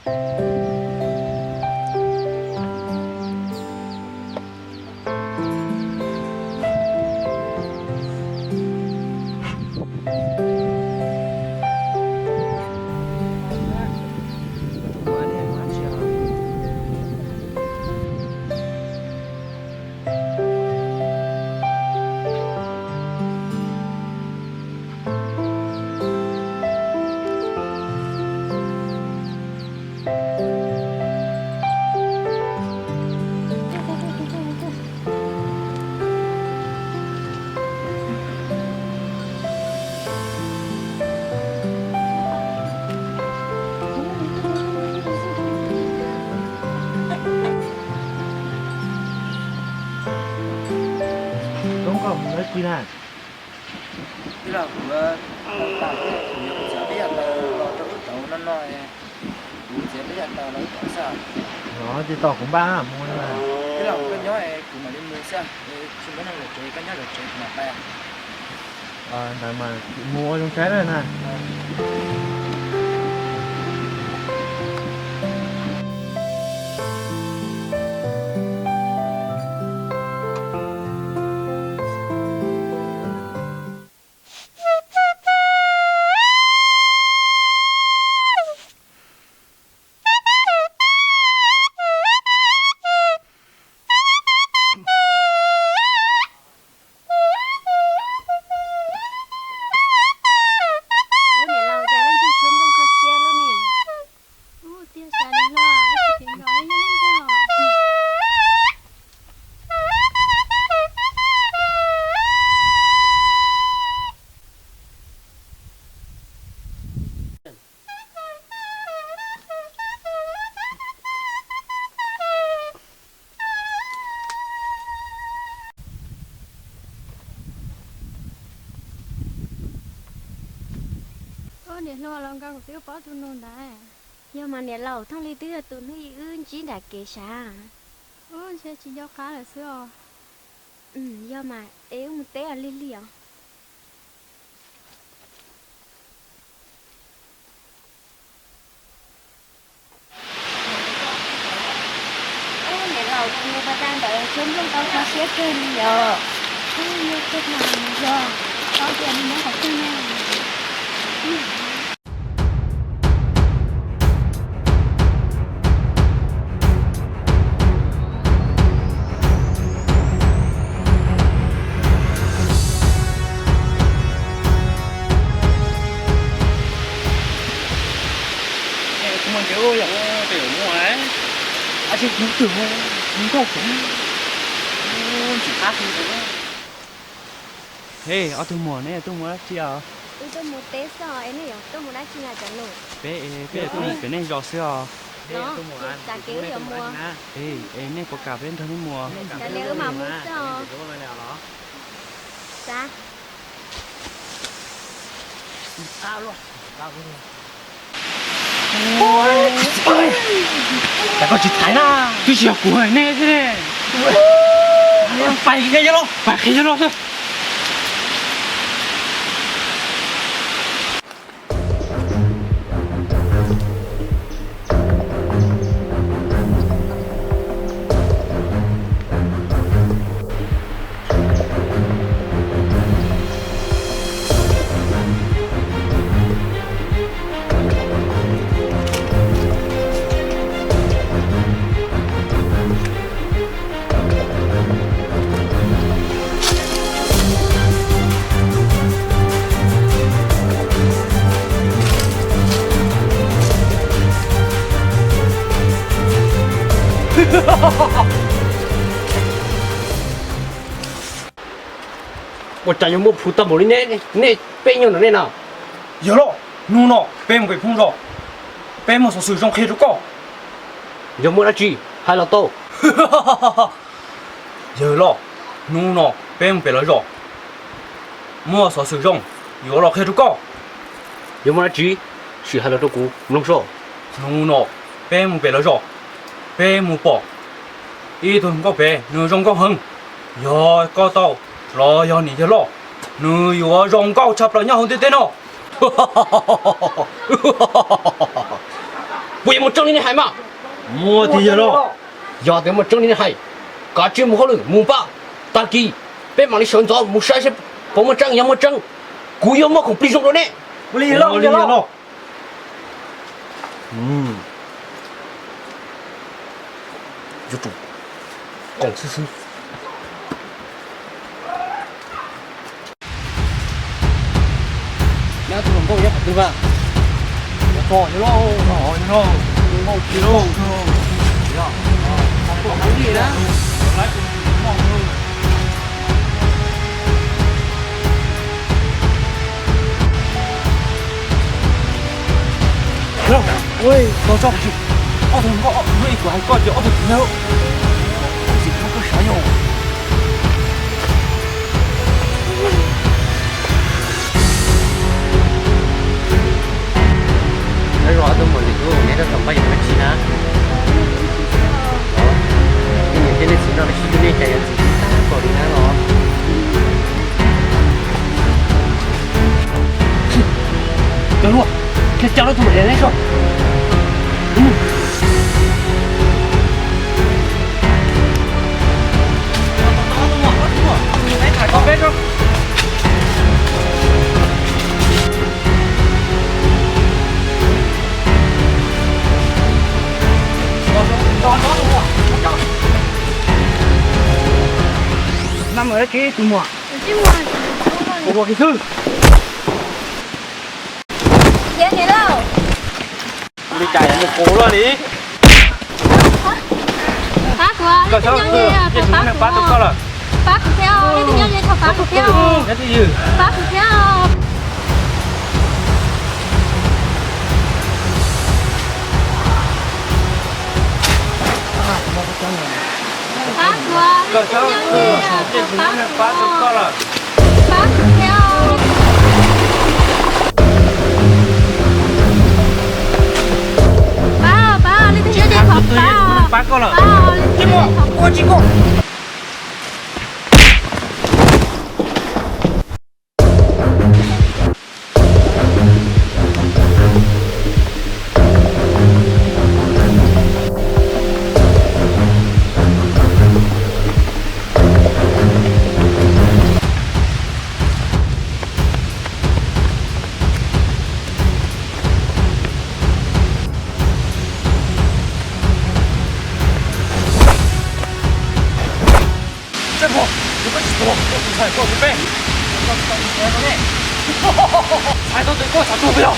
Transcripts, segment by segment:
Koj mus dab tsi na? Tij laug, kuv tawm tas, kuv yuav txiav peb yam taws los rau wb tauv no no, kuv txiav peb yam taws los wb tauv xwb. Ces tos kuv npaj mus. Tij laug, koj nyob es kuv mam li mus xwb, tsis muaj neeg lawm tsev, koj nyob lawm tsev kuv mam pais. Ntawd mas mus ua zoo saib na. Ub, niam laus, cas leej twg tshuab nplooj kho siab luaj ne? Ub, tiag, xav li luaj, ib txwm nrog leej nyob leej ntag. Ub, niam hluas, los nkaus kuv twb paub tus nus ntawd. Yog mas niam laus, thooj li twb yog tus hnub ib wb ntsib nram kev sav. Ub, ntshe tsis nco qab lawm xwb os. Yog mas es wb mus teb os, lig lig os. Ub, niam laus, tus nus pas tas ntawd tshuab nplooj tau kho siab kawg li os. Ub, yog kawg mas yog, paub tias nws nyob qhov twg na. Kuv mus ntev ua yog tes mus, ab tsi kuv twg mus nkauj kuv tsis qab kuv. Hej, ob tug muam, neb tuaj mus dab tsi os? Wb tuaj mus teb xwb os, es nej yuav tuaj mus dab tsi na cov nus? Peb, peb tuaj mus pem nej zos xwb os. Tam kev wb yuav mus. Es nej puas kam peb nrog nej mus? Kav liam wb mam mus xwb os. Xav. Cas koj tsis thaiv na? Twb tsis yog kuv hais nej thiab ne. Pais qhia cov loj, pais qhia cov loj xwb. Ua cas yuav muaj plhus tag npaum li ne, nej peb nyob ntawm nej no? Yawg loj, hnub no peb mus pem phooj zos, peb muaj xov xwm zoo qhia rau koj. Yog muaj dab tsi, hais los tau. Yawg loj, hnub no peb mus pem lawv zos, muaj xov xwm zoo yuav los qhia rau koj. Yog muaj dab tsi, sim hais los rau kuv mloog soj. Hnub no peb mus pem lawv zos, peb mus pom ib tug hluas nkauj pem, nws zoo nkauj heev. Yog koj tau los yog niam yawg loj, nws yuav zoo nkauj tshaj plaws nyob hauv ntiaj teb no. Puas yuav muaj tseeb li nej hais mas? Muaj tiag yawg lauj. Yog tias muaj tseeb li nej hais, kav tsij mus hauj lwm mus npaj, tag kis peb mam li sawv ntxov mus saib seb puas muaj tseeb. Yog muaj tseeb, kuv yuav muab khoom plig zoo rau nej. Ua li lauj. Yuav tsum koom xwb xwb. Nyab tus hluas nkauj nyob qhov twg mas? Yog txog yog lauj, yog lauj, tus hluas nkauj tsis lauj. Yog, tuaj heev li na. Ua tau tso, ob tug nkauj, hnub ib kuv hais koj tias ob tug txiv neej, tsis muab koj sav yog. Neb los ob tug muam lwm tus, neb rau tom npaj yog dab tsi na? Tej niam tej nej txiv no lawv sib hlub nej cas yuav txim tag npaum li na los? Cov hluas, cia coj lawv tus muam lwm neb soj. Nab mus dab tsi tus muam? Ua kiag xwb. Li cas yuav mus qus luaj li? Pab kuv, koj txhob, ces kuv pab tau koj lawm. Pab kuv thiab, leej twg nyob ze thaum pab kuv thiab. Pab kuv thiab. Pab kuv, leej twg nyob ze thaum pab kuv thiab. Pab kuv thiab. Pab, pab, leej twg nyob ze thaum pab, pab, leej twg nyob ze thaum pab. Txhais tau tus koj txhais tuag puas yog?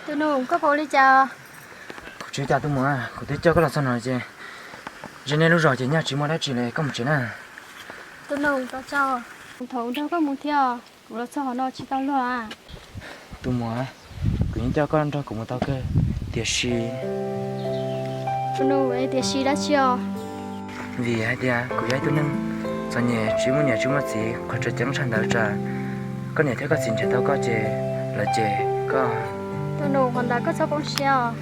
Tus nus, koj puas ua li cas? Kuv tsis ua cas tus muam, kuv twb coj koj los txog no ces ze nej lub zos ces nyaj tsis muaj dab tsi li, koj mus tsev na. Tus nus, thaum nrog koj mus thiab, kuv los txog qhov no tsis tau luag. Tus muam, kuv yeej coj koj nrog kuv mus tau kawg, tiam sis... Tus nus, tiam sis dab tsi os? Vim hais tias kuv yog ib tug neeg txom nyem tsis muaj niam tsis muaj txiv, qhov tseem ceeb tshaj ntawd tsam koj niam thiab koj txiv nrhiav tau koj ces lawv cem koj. Tus nus, qhov ntawd koj txhob poob siab os.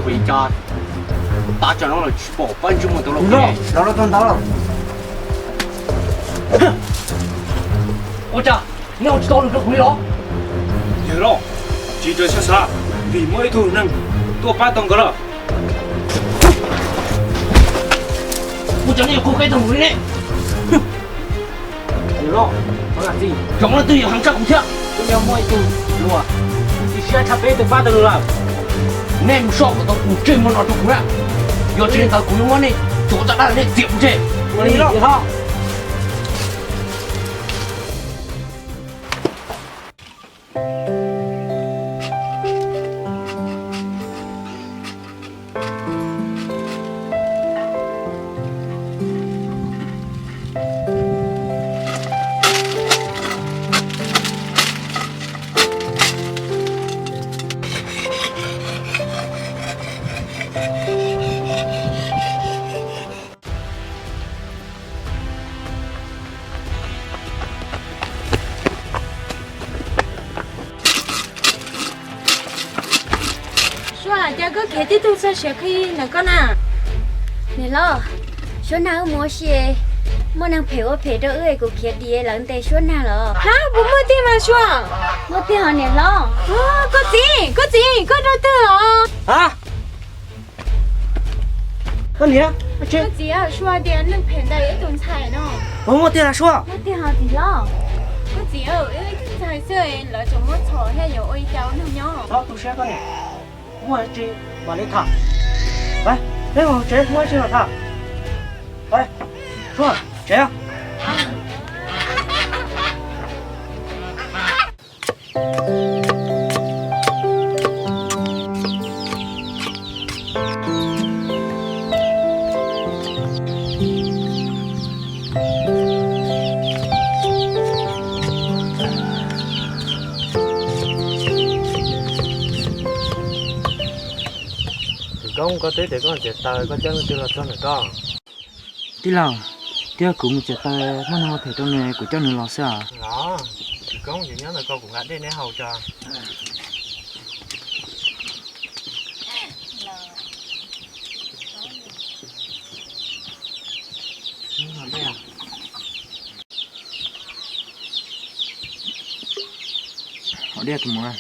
Ua li cas tag tsam no los tsis pom pab ntsej muag ntawd los? Los rau tau ntawd los. Ua cas nej ua tsis tau lus rau kuv li los? Yawg los, tsis tau xyov xav, vim muaj ib tug neeg tuaj pab tau nkawd lawm. Ua cas nej yuav khuv qe tau npaum li ne? Cov no twb yog heev tshaj kuv thiab. Twb yog muaj ib tug hluas, tus tsis siab tshaj peb twb pab tau nws lawm. Nej mus soj kom tau tus ntsej muag no rau kuv na, yog tsis li ntawd kuv yuav muab nej tso tsam dab nej txiam kuv tseg. Ua li los. Cas koj khiav tib tug txog siav qhi ntawm koj na? Niam hlob, Suab Nag wb mus ua si, muaj neeg phem ua phem rau wb es kuv khiav dim lawv ntes Suab Nag los. Hab, puas muaj tiag mas Suab? Muaj tiag hos niam hlob. Koj txiv, koj txiv, koj rau twg los? Hab, koj niam, koj txiv, Suab tias neeg phem ntes ib tug ntxhais no. Puas muaj tiag los Suab? Muaj tiag hos txiv hlob. Koj txiv, ib tug ntxhais xwb lawv tseem muab txhom thiab yuav ua li cas ua neeg nyob? Txhob tu siab koj niam, muaj tsi mam li tham. Peb mus tsev muaj tsi los tham. Suab, tsev. Kwv Koob, koj twb tias koj mus txiav taws, koj coj leej twg los txog ntawm koj? Tij laug, twb yog kuv mus txiav taws, muaj neeg ua phem rau nws, kuv coj nws los xwb os. Los, Kwv Koob, ces nyob ntawm ko kuv nqa dej neb haus tso. Haus dej tus muam.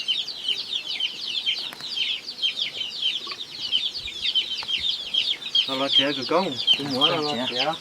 Los los tsev Kwv Koob, tus muam los los tsev.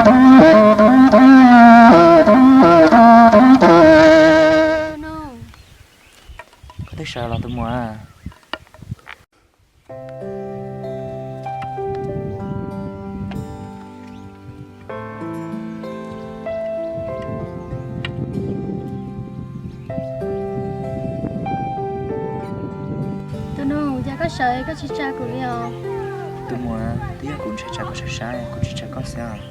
Koj twb sawv los tus muam? Tus nus, cas koj sawv koj tsis tsa kuv li os? Tus muam, twb yog kuv ntshai tsam koj sab sab, kuv tsis tsa koj xwb os.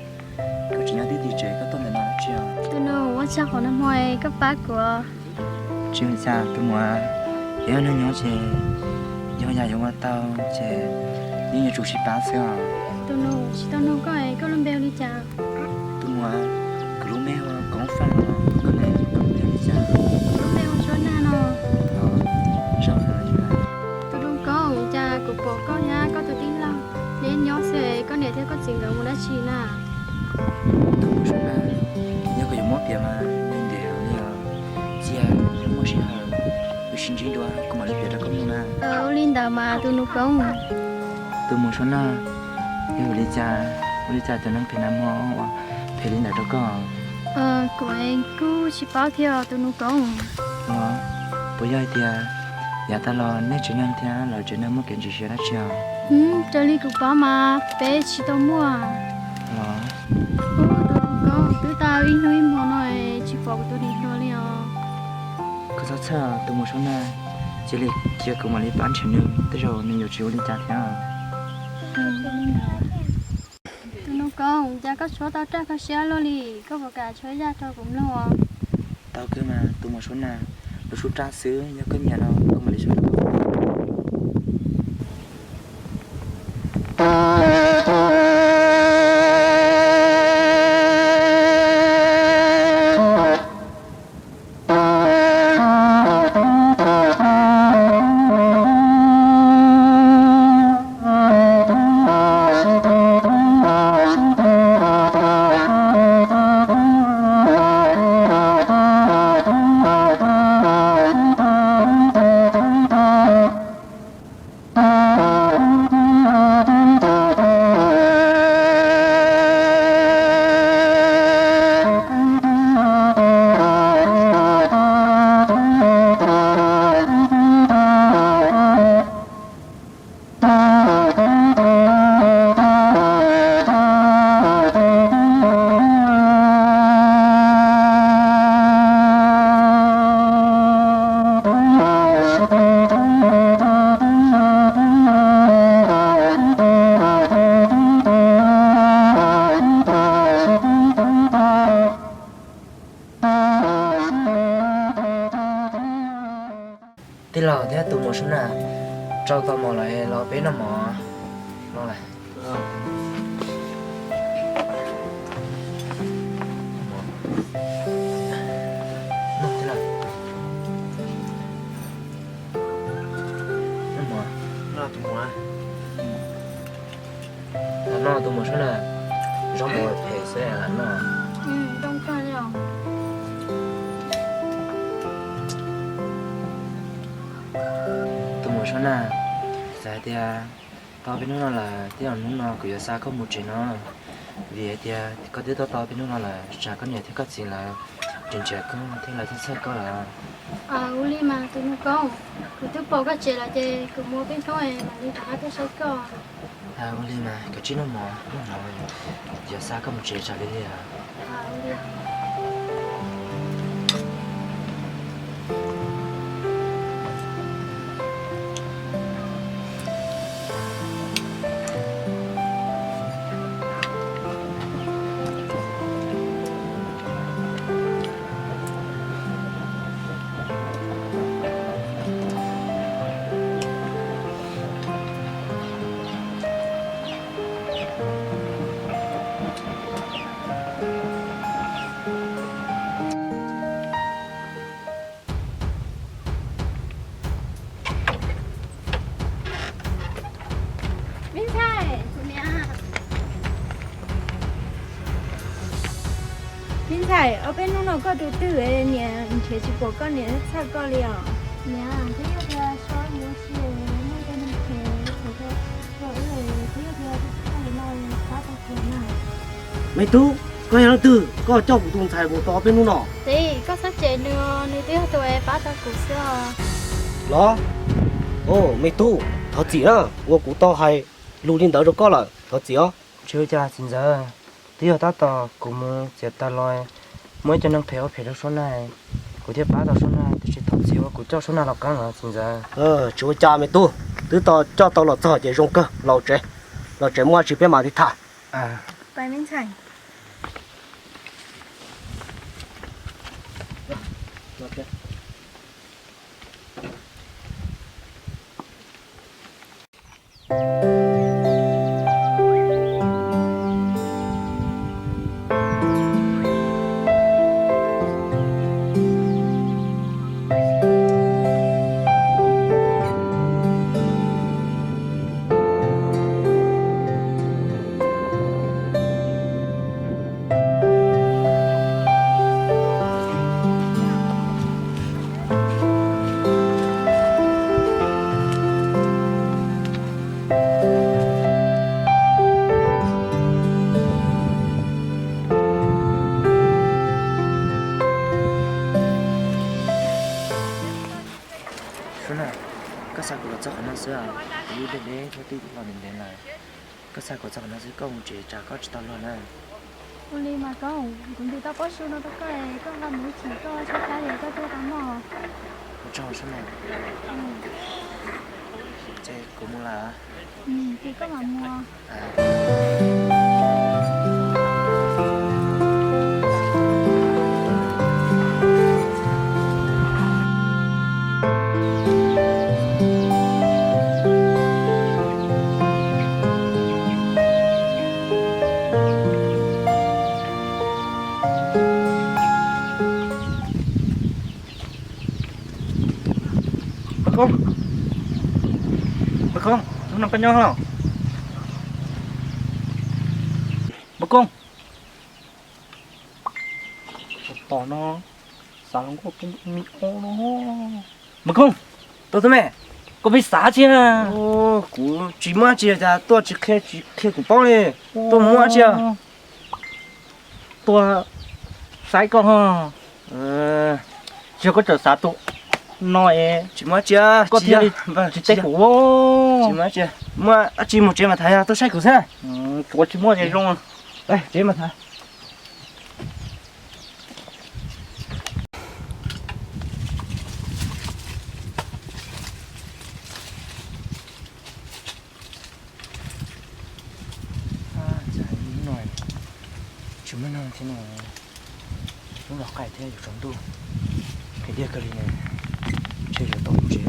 Koj tseem nyob twj tim tsev, koj tuaj ntawm no dab tsi os? Tus nus, ua tsaug qhov nag hmo koj pab kuv. Tsis ua cas tus muam, yog neeg nyob ces yog yam yuav ua tau ces yeej yuav tsum sib pab xwb os. Tus nus, tsis tau nug koj, koj lub npe hu li cas? Tus muam, kuv lub npe hu ua Koob Faj os, koj ne, koj lub npe hu li cas? Kuv lub npe hu Suab Nag no. Os, zoo. Tus nus Koob, cas kuv pom koj thiab koj tus tij laug neb nyob xwb, koj niam thiab koj txiv nkawd mus dab tsi na? Tus muam Suab Nag, yog koj yuav muab piav mas ntev heev li os. Cia muaj sij hawm wb sib ntsib dua kuv mam li piav rau koj mloog na. Ua li ntawd mas tus nus Koob. Tus muam Suab Nag, yog vim li cas, ua li cas cov neeg phem nag hmo ua phem li ntawd rau koj? Kuv kuj tsis paub thiab tus nus Koob. Los, puas yog hais tias yav tas los nej tsev neeg thiab lawv tsev neeg muaj kev ntsis siab dab tsi os? Raws li kuv paub mas peb tsis tau muaj. Los, tus nus Koob, twb tau ib hnub ib hmo no tsis pom kuv tus niam hluas li os. Koj txhob txhawj tus muam Suab Nag, cia li cia kuv mam li pab nrhiav nws, tej zaum nws yuav tsis ua li cas thiab. Tus nus Koob, cas koj tshuab tau raj kho siab luaj li, koj puas kam tshuab ib zaj rau kuv mloog os? Tau kawg mas tus muam Suab Nag, lub suab raj xwb, yog koj nyiam no koj mam li tshuab rau kuv. Tij laug thiab tus muam Suab Nag, rau tau mov lawm los peb noj mov no lawm. Noj tus muam Suab Nag, zaub mov phem xwb lam noj. Tus muam Suab Nag, txawm hais tias tau peb hnub no lawm, tej zaum hnub no kuv yuav xa koj mus tsev no, vim hais tias koj twb tuaj tau peb hnub no lawm, tsam koj niam thiab koj txiv lawv tseem nrhiav koj thiab lawv txhawj txhawj koj lawm. Ua li mas tus nus Koob, kuv twb pom koj tsev lawm ces kuv mus peb hnub mam li rov qab tuaj saib koj. Ua li mas koj cia li noj mov, noj mov, kuv yuav xa koj mus tsev tsam li li os. Me ntxhais, me ntxhais, ob peb hnub no koj tus twg niam nrhiav tsis pom koj, niam txhawj koj li os. Niam, twb yog tias so yuav tsis muaj cov neeg phem, txhawm rau wb, twb yog tias txhawj no pab tau kuv na. Me tub, koj yog leej twg koj coj kuv tus ntxhais mus tos peb hnub no? Txiv, koj txhob cem nws, nws twb yog tus uas pab tau kuv xwb os. Los, me tub, thov txim na, uas kuv tau hais lus li ntawd rau koj lawm, thov txim os. Tsis ua cas txiv ntxawm, twb yog tab tom kuv mus txiav taws los muaj ib co neeg phem ua phem rau Suab Nag, kuv thiaj pab tau Suab Nag, tiam sis thov txim uas kuv coj Suab Nag los qeeb os txiv ntxawm. Tsis ua cas me tub, twb tau coj tau los txog ces zoo kawg, los tsev, los tsev muaj dab tsi peb mam li tham. Suab Nag, koj xa kuv los txog qhov no xwb, kuv yeej deb deb thiab twb los ntev ntev lawm. Koj xa kuv txog qhov no xwb, koj mus tsev tsam koj tsis tau luag na. Ua li mas koj, kuv ntim tau pob su no rau koj, koj nqa mus ib chim koj tshaib plab es koj thiaj tau noj. Ua tsaug Suab Nag. Ces kuv mus lawm. Ces koj mam mus. Npawg Koob, Npawg Koob, hnub no koj nyob los? Npawg Koob, tom no xav hluas nkauj pheej me ob no. Npawg Koob, tuaj tuaj me, koj pheej xav tsi? Kuv tsis muaj tsi, cas tuaj tsis qhia, tsis qhia kuv paub li. Tuaj muaj tsi? Tuaj saib koj ho. Tsis yog koj txawm xav tus no es tsis muaj tsi, koj thiaj li tsis teb kuv. Tsis muaj tsi, muaj dab tsi mus tsev mas tham, tuaj saib kuv xwb. Tsuav tsis muaj ces zoo. Tsev mas tham. Cas hnub no tsis muaj neeg thiab no, hnub los qaij thiab yuav tsaus ntuj, nqhis dej kawg li, ntshe yuav tau mus tsev.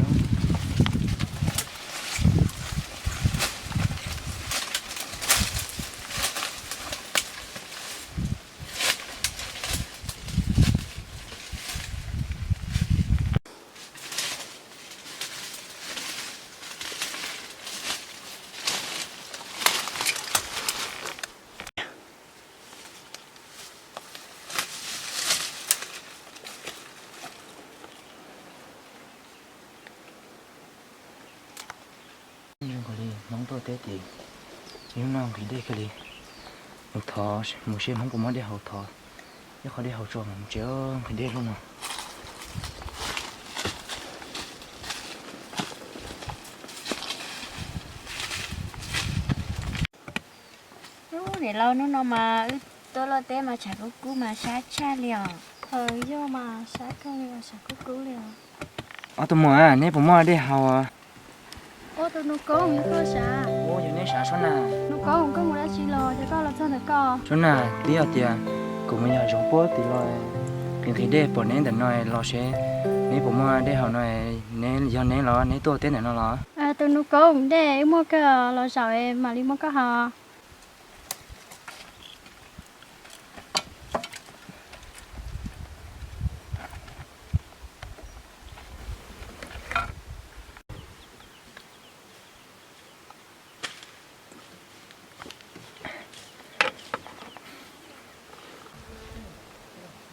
Zoo nkaus li Hmoob tuaj teb ces hnub no nqhis dej kawg li. Mus thov mus seb Hmoob puas muaj dej haus thov ib qho dej haus tso mas mus tsev, nqhis dej lug no. Niam laus, hnub no mas wb tuaj luaj teb mas tshav kub kub mas sab tshaj li os. Yog mas sab kawg li, tshav kub kub li os. Ob tug muam, neb puas muaj dej haus? Ua tus Nus Koob, yog koj sav? Yog neb sav Suab Nag. Nus Koob, koj mus dab tsi los ces koj los txog ntawm ko? Suab Nag, twb yog tias kuv mus yos zoov puag tim los, nqhis nqhis dej pom neb ntawm no los seb neb puas muaj dej haus no. Neb yog neb los neb tuaj teb ntawm no los? Tus Nus Koob, dej wb muaj kawg, los zaum mam li muab koj haus.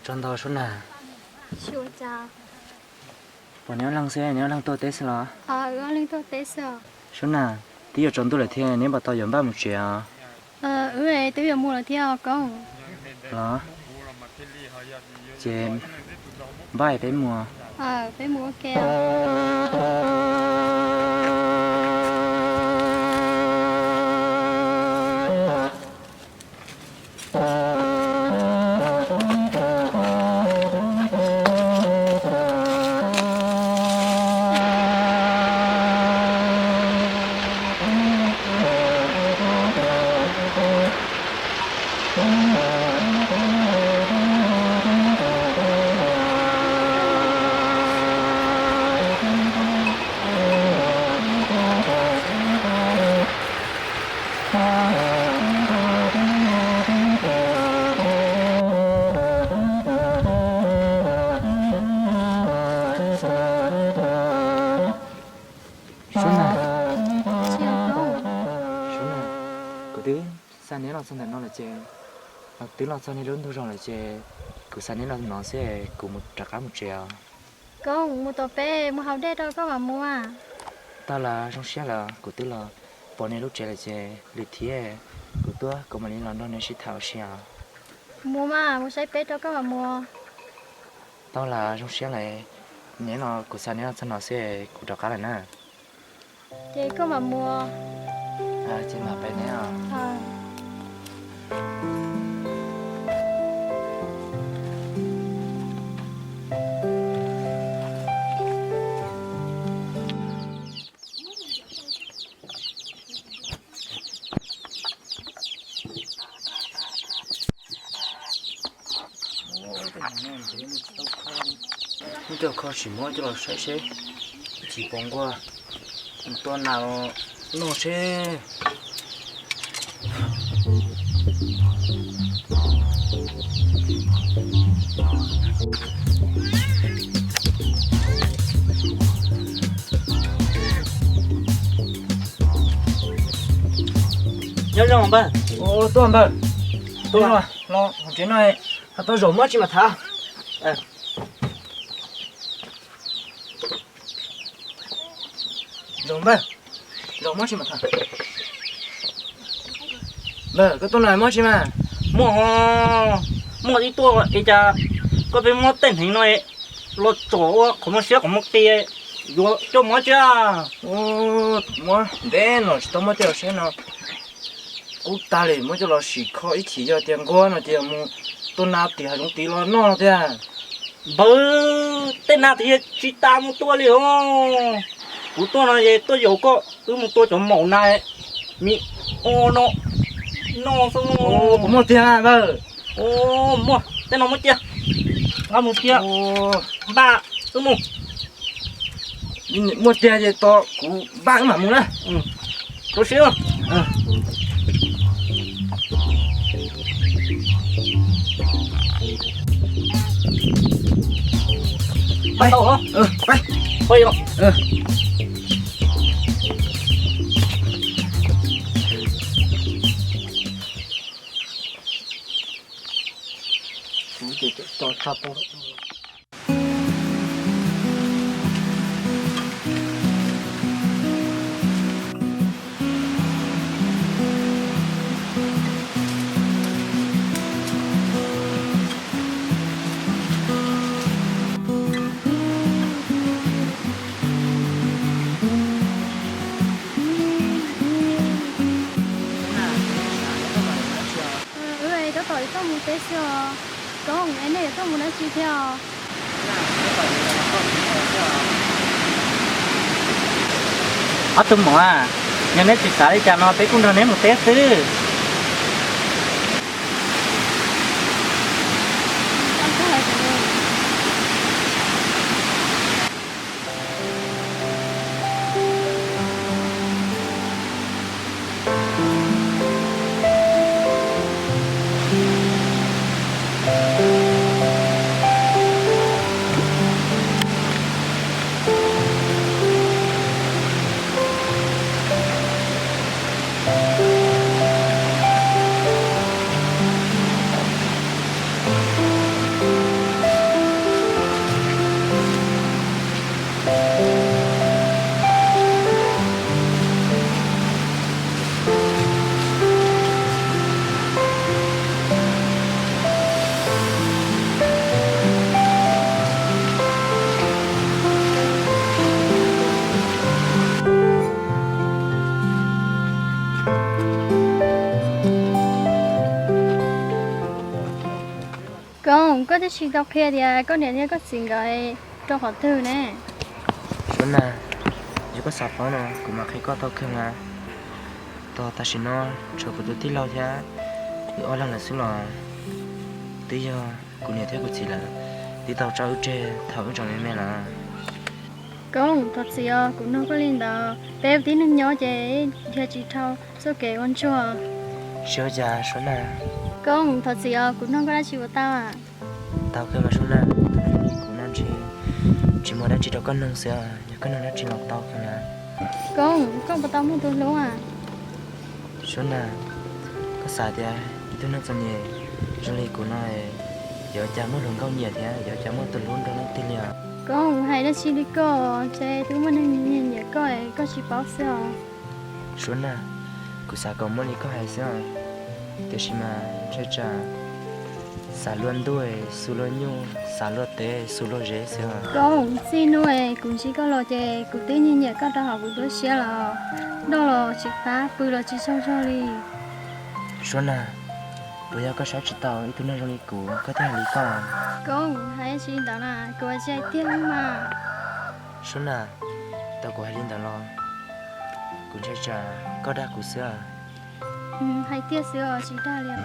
Tsaug ntau Suab Nag. Pom neb ob leeg xwb, neb ob leeg tuaj teb xwb los? Suab Nag, twb yuav tsaus ntuj lawm thiab, neb puas tau yuav npaj mus tsev os? Wb twb yuav mus lawm thiab os Koob. Los, ces npaj peb mus. Peb mus ua ke os. Suab na, Suab na, kuv twb xa neb los txog ntawm no lawm ces, twb los txog nej lub ntug zos lawm ces kuv xa neb los no xwb, kuv mus rov qab mus tsev os. Koob, mus tom peb mus haus dej rau koj mam mus. Tau las, zoo siab lawm, kuv twb los pom nej lub tsev lawm ces lwm thiab kuv tuaj kuv mam li los nrog neb sib tham ua si os. Mus mas, mus saib peb rau koj mam mus. Tau las, zoo siab lawm, neb los kuv xa neb los txog no xwb, kuv rov qab lawm na. Ces koj mam mus. Ces mam pem neb os. Muab cov kho tsis muab coj los saib seb tsis pom nquag, tua nas los noj seb. Nyob zoo npawg. Tuaj npawg, tuaj los hauv tsev no, ho tau zaum mob tsis mam tham. Zaum npawg, zaum mob tsis mam tham. Npawg, koj tuaj no mob tsis mas? Muaj, muaj ib tuaj es cas koj pheej muab tej hneev no los tsom ua qhov muag siab qhov muag qis, yuav coj mob tsis? Muab ntev no tsis tau muab coj los saib no. Kub tag li, muab coj los sim kho ib chim yog tias nquag no ces mus tua nas tim hav zoov tid los noj tiag. Npawg, tej nas tid tsis tas mus tua li os. Kuv tuaj no es tuaj yaum koj wb mus tua cov maum nas me o no noj xwb. Puas muaj tiag npawg? Muaj, tej no muaj tiag. Nqa mus cia, npaj wb mus. Muaj tiag ces tos kuv npaj wb mam mus na. Rau siab. Pab tau hov. Pab. Pab os. Kuv ces tso tso tau. Wb tab tom yuav tuaj mus teb xwb os. Koob, es nej yuav tuaj mus dab tsi thiab os? Ob tug muam, yog neb tsis xav li cas no peb kuj nrog neb mus teb xwb. Tsis tau qhia tias koj niam thiab koj txiv nkawd rau qhov twg ne. Suab Nag, yog koj xav paub no kuv mam qhia koj tau kawg mas. Tos tam sim no tshuav kuv tus tij laug thiab wb ob leeg lawm xwb los twb yog kuv niam thiab kuv txiv lawv twb tau tso wb tseg thaum wb tseem me me lawm. Koob, thov txim os, kuv nug koj li ntawd, peb ua tib neeg nyob ces dhia tsis dhau txoj kev ua ntsuag. Tsis ua cas Suab Nag. Koob, thov txim os, kuv nug koj dab tsi ua tau? Tau kawg mas Suab Nag, tus neeg li kuv no ntshe tsis muaj dab tsi rau koj nug xwb, yog koj nug dab tsi los tau kawg na. Koob, koj puas tau muaj tus hlub a? Suab Nag, koj xav tias ib tug neeg txom nyem zoo li kuv no yuav ua cas muaj hluas nkauj nyiam thiab yuav ua cas muaj tus hlub nrog leej twg li os? Koob, hais dab tsi li koj, ntshe twb muaj neeg nyiam nyiam koj es koj tsis paub xwb os. Suab Nag, kuv xav kom muaj li koj hais xwb os, tiam sis mas ntshai tsam xav luag ntuj xu luag nyuj, xav luag tev xu luag zeb xwb os. Koob, txij hnub kuv ntsib koj los ces kuv twb nyiam nyiam koj rau hauv kuv lub siab lawm, noj los tsis qab, pw los tsis tsaug zog li. Suab Nag, puas yog koj saib tsis taus ib tug neeg zoo li kuv koj thiaj hais li koj? Koob, hais dab tsi li ntawd na, kuv hais tiag mas. Suab Nag, tau kuv hais li ntawd los kuv ntshai tsam koj dag kuv xwb. Hais tiag xwb os, tsis dag li.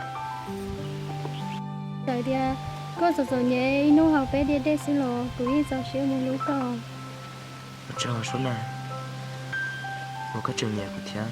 Txawm tias koj txom txom nyem ib hnub haus peb diav dej xwb los kuv yeej txaus siab mus hlub koj. Ua tsaug Suab Nag, uas koj tseem nyiam kuv thiab.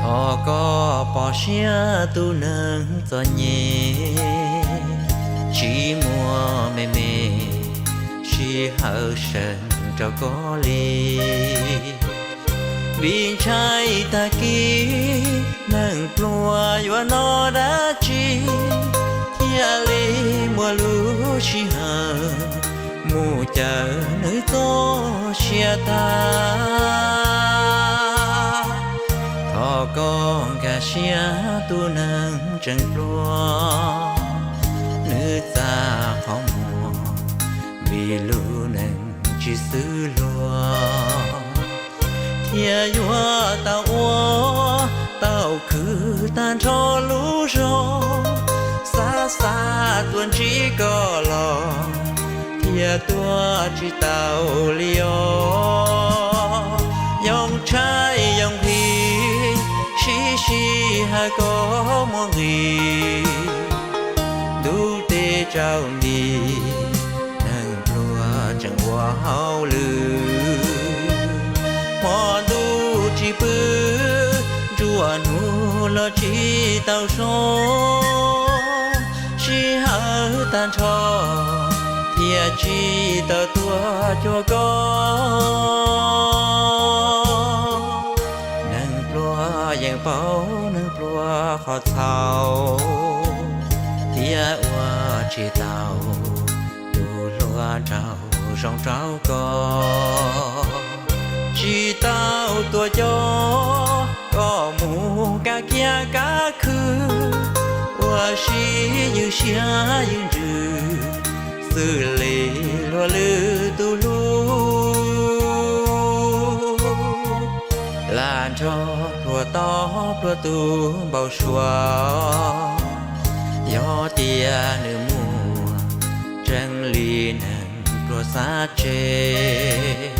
Thov koj pom siab tus neeg txom nyem, tsis muaj me me sij hawm seev rau koj li. Vim ntshai tag kis neeg pluag yuav noj dab tsi, thiaj li muaj lub sij hawm mus cawm nws txoj sia tag. Thov koj nkag siab tus neeg tseem pluag, nws txaj qhov muag vim lub neej tsis xwb luag, thiaj yuav tau ua tau khwv tag nrho lub zog. Xav xav tuaj ntsib koj los thiaj tuaj tsis tau li os. Yoo tshaib yoo nqhis, sib sij hawm koj muaj nqis, ntuj teb tsaus nti, neeg pluag tseem ua hauj lwm. Hmo ntuj tsis pw, nruab hnub los tsis tau zoo, sij hawm tag nrho thiaj tsis tau tuaj cuag koj. Neeg pluag yeej paub neeg pluag qhov txhaum, thiaj ua tsis tau tus hluas nraug zoo rau koj. Tsis tau tuaj coj koj mus kab kiab kab khw, ua si ywj siab ywj ntsws, xws li luag lwm tus hlub. Lam nrog pluag tob pluag tus npau suav, yog tias nws muaj tseeb li neeg pluag xav tseg,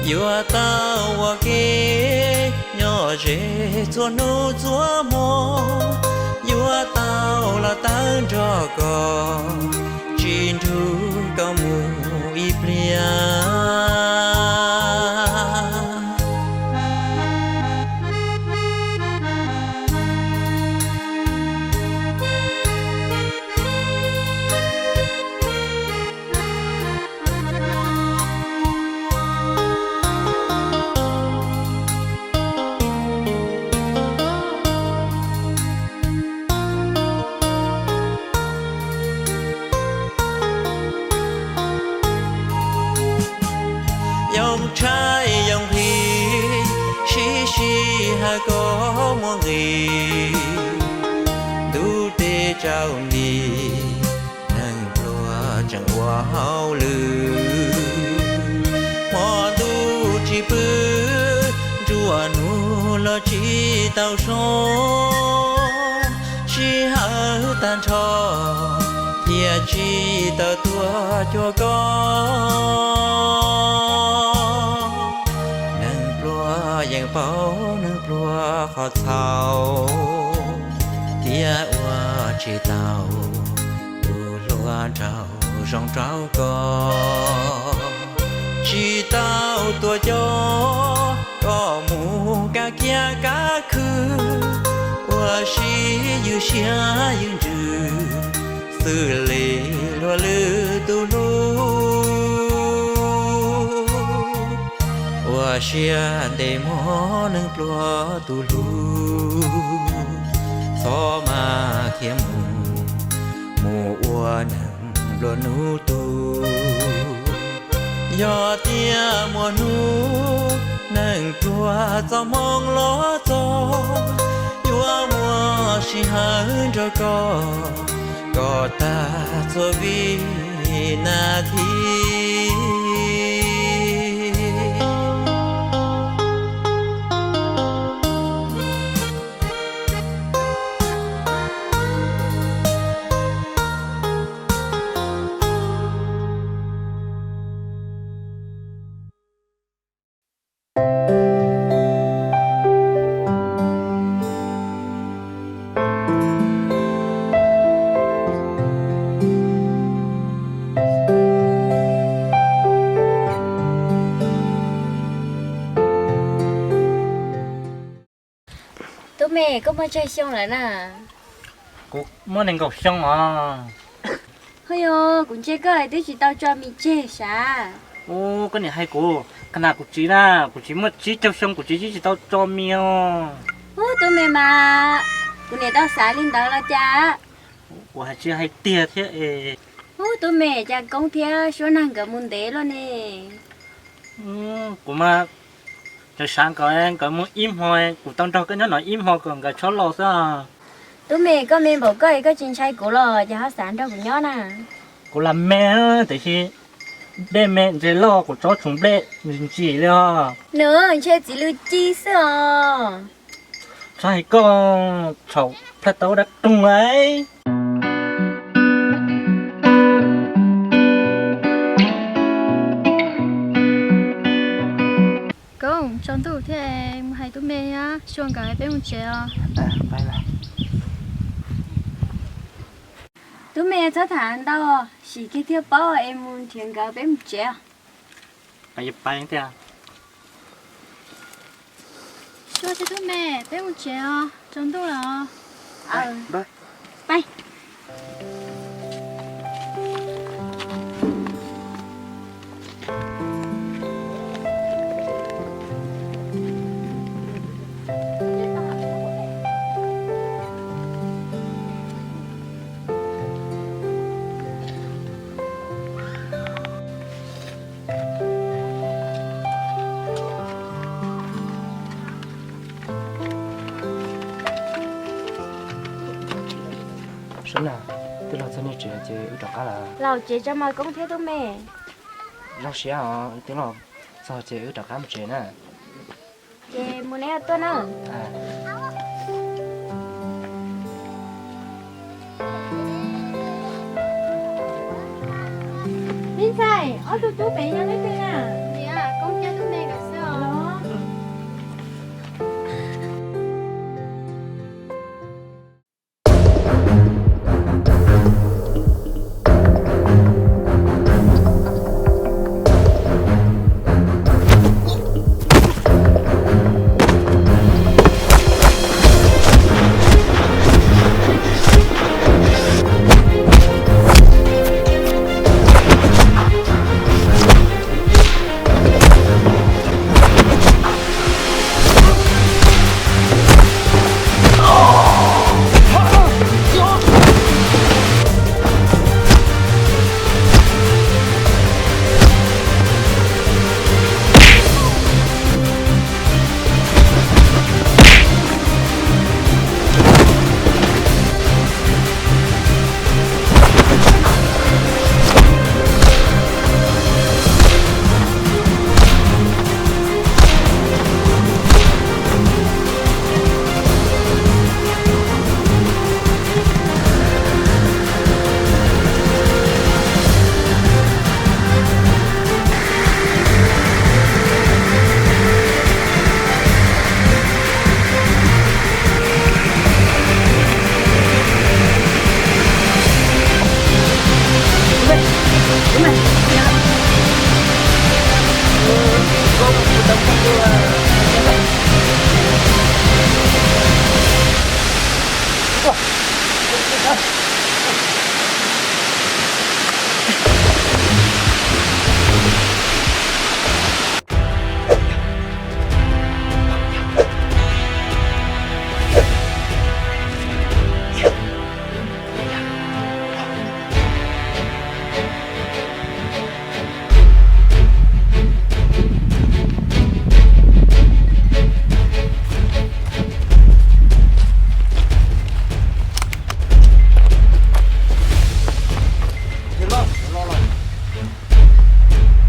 yuav tau ua ke nyob ze txhua hnub txhua hmo, yuav tau los tawb nrog koj tsis nrug koj mus ib pliag. Tshaib yoo nqhis, sib sij hawm koj muaj nqis, ntuj dej tsaus nti, neeg pluag tseem ua hauj lwm. Hmo ntuj tsis pw, nruab hnub los tsis tau so, sij hawm tag nrho, thiaj tsis tawm tuaj cuag koj. Neeg pluag yeej paub neeg pluag qhov txhaum, thiab ua tsis tau tus hluas nraug zoo rau koj. Tsis tau tuaj coj koj mus kab kiab kab khw, ua si ywj siab ywj ntsws, xws li luag lwm tus hlub. Ua siab ntev mog neeg pluag tus hlub, txhob mas khiav mus, mus ua neeg nplua nuj tu. Yog tias muaj hnub neeg pluag txoj hmoo los txog, yuav muaj sij hawm nrog koj, koj tag txhua vib nas this. Tub me, koj muaj tsawg xyoo lawm na? Kuv muaj nees nkaum xyoo os. Ho yog kuv ntsia koj twb tsis tau tso mis tseg sav. Ub, koj niam hais kuv, qhov no kuv txiv na, kuv txiv muaj tsib caug xyoo kuv txiv tsis tau tso mis os. Ub, tub me mas, kuv niam tau xav li ntawd los cas? Kuv hais tsis hais tiag thiab es. Ub, tub me, cas Koob thiab Suab Nag nkawd mus ntev luaj ne? Kuv mas tseem xav nkawd, nkawd mus ib hmo, kuv tau nrog koj nyob no ib hmo kom nkawd txhob los xwb. Tub me, koj me npaum koj es koj tsis ntshai kuv los cas ho xav nrog kuv nyob na? Kuv lam me, tiam sis nplej me ntses loj kuv tsob tsoom nplej ntsim li os. Nws ntshe txiv lw ci xwb os. Txhob hais koj, txhaum plaj tau dab roog lauj. Koob, tsaus ntuj thiab, mus hais tub me thiab Suab nkawd peb mus tsev os. Tub me txhob tham ntau, sim kiag thiaj paub es mus nrhiav nkawd peb mus tsev os. Suab thiab tub me, peb mus tsev os, tsaus ntuj lawm os. Suab na, twb los txog nej tsev ces wb rov qab lawm. Los tsev tso mas Koob thiab tub me. Zoo siab os, twb los txog ces wb rov qab mus tsev na. Ces mus neb tuaj na. Me ntxhais, ob tug tub pem yog leej twg na? Koob thiab tub me nkawd xwb os.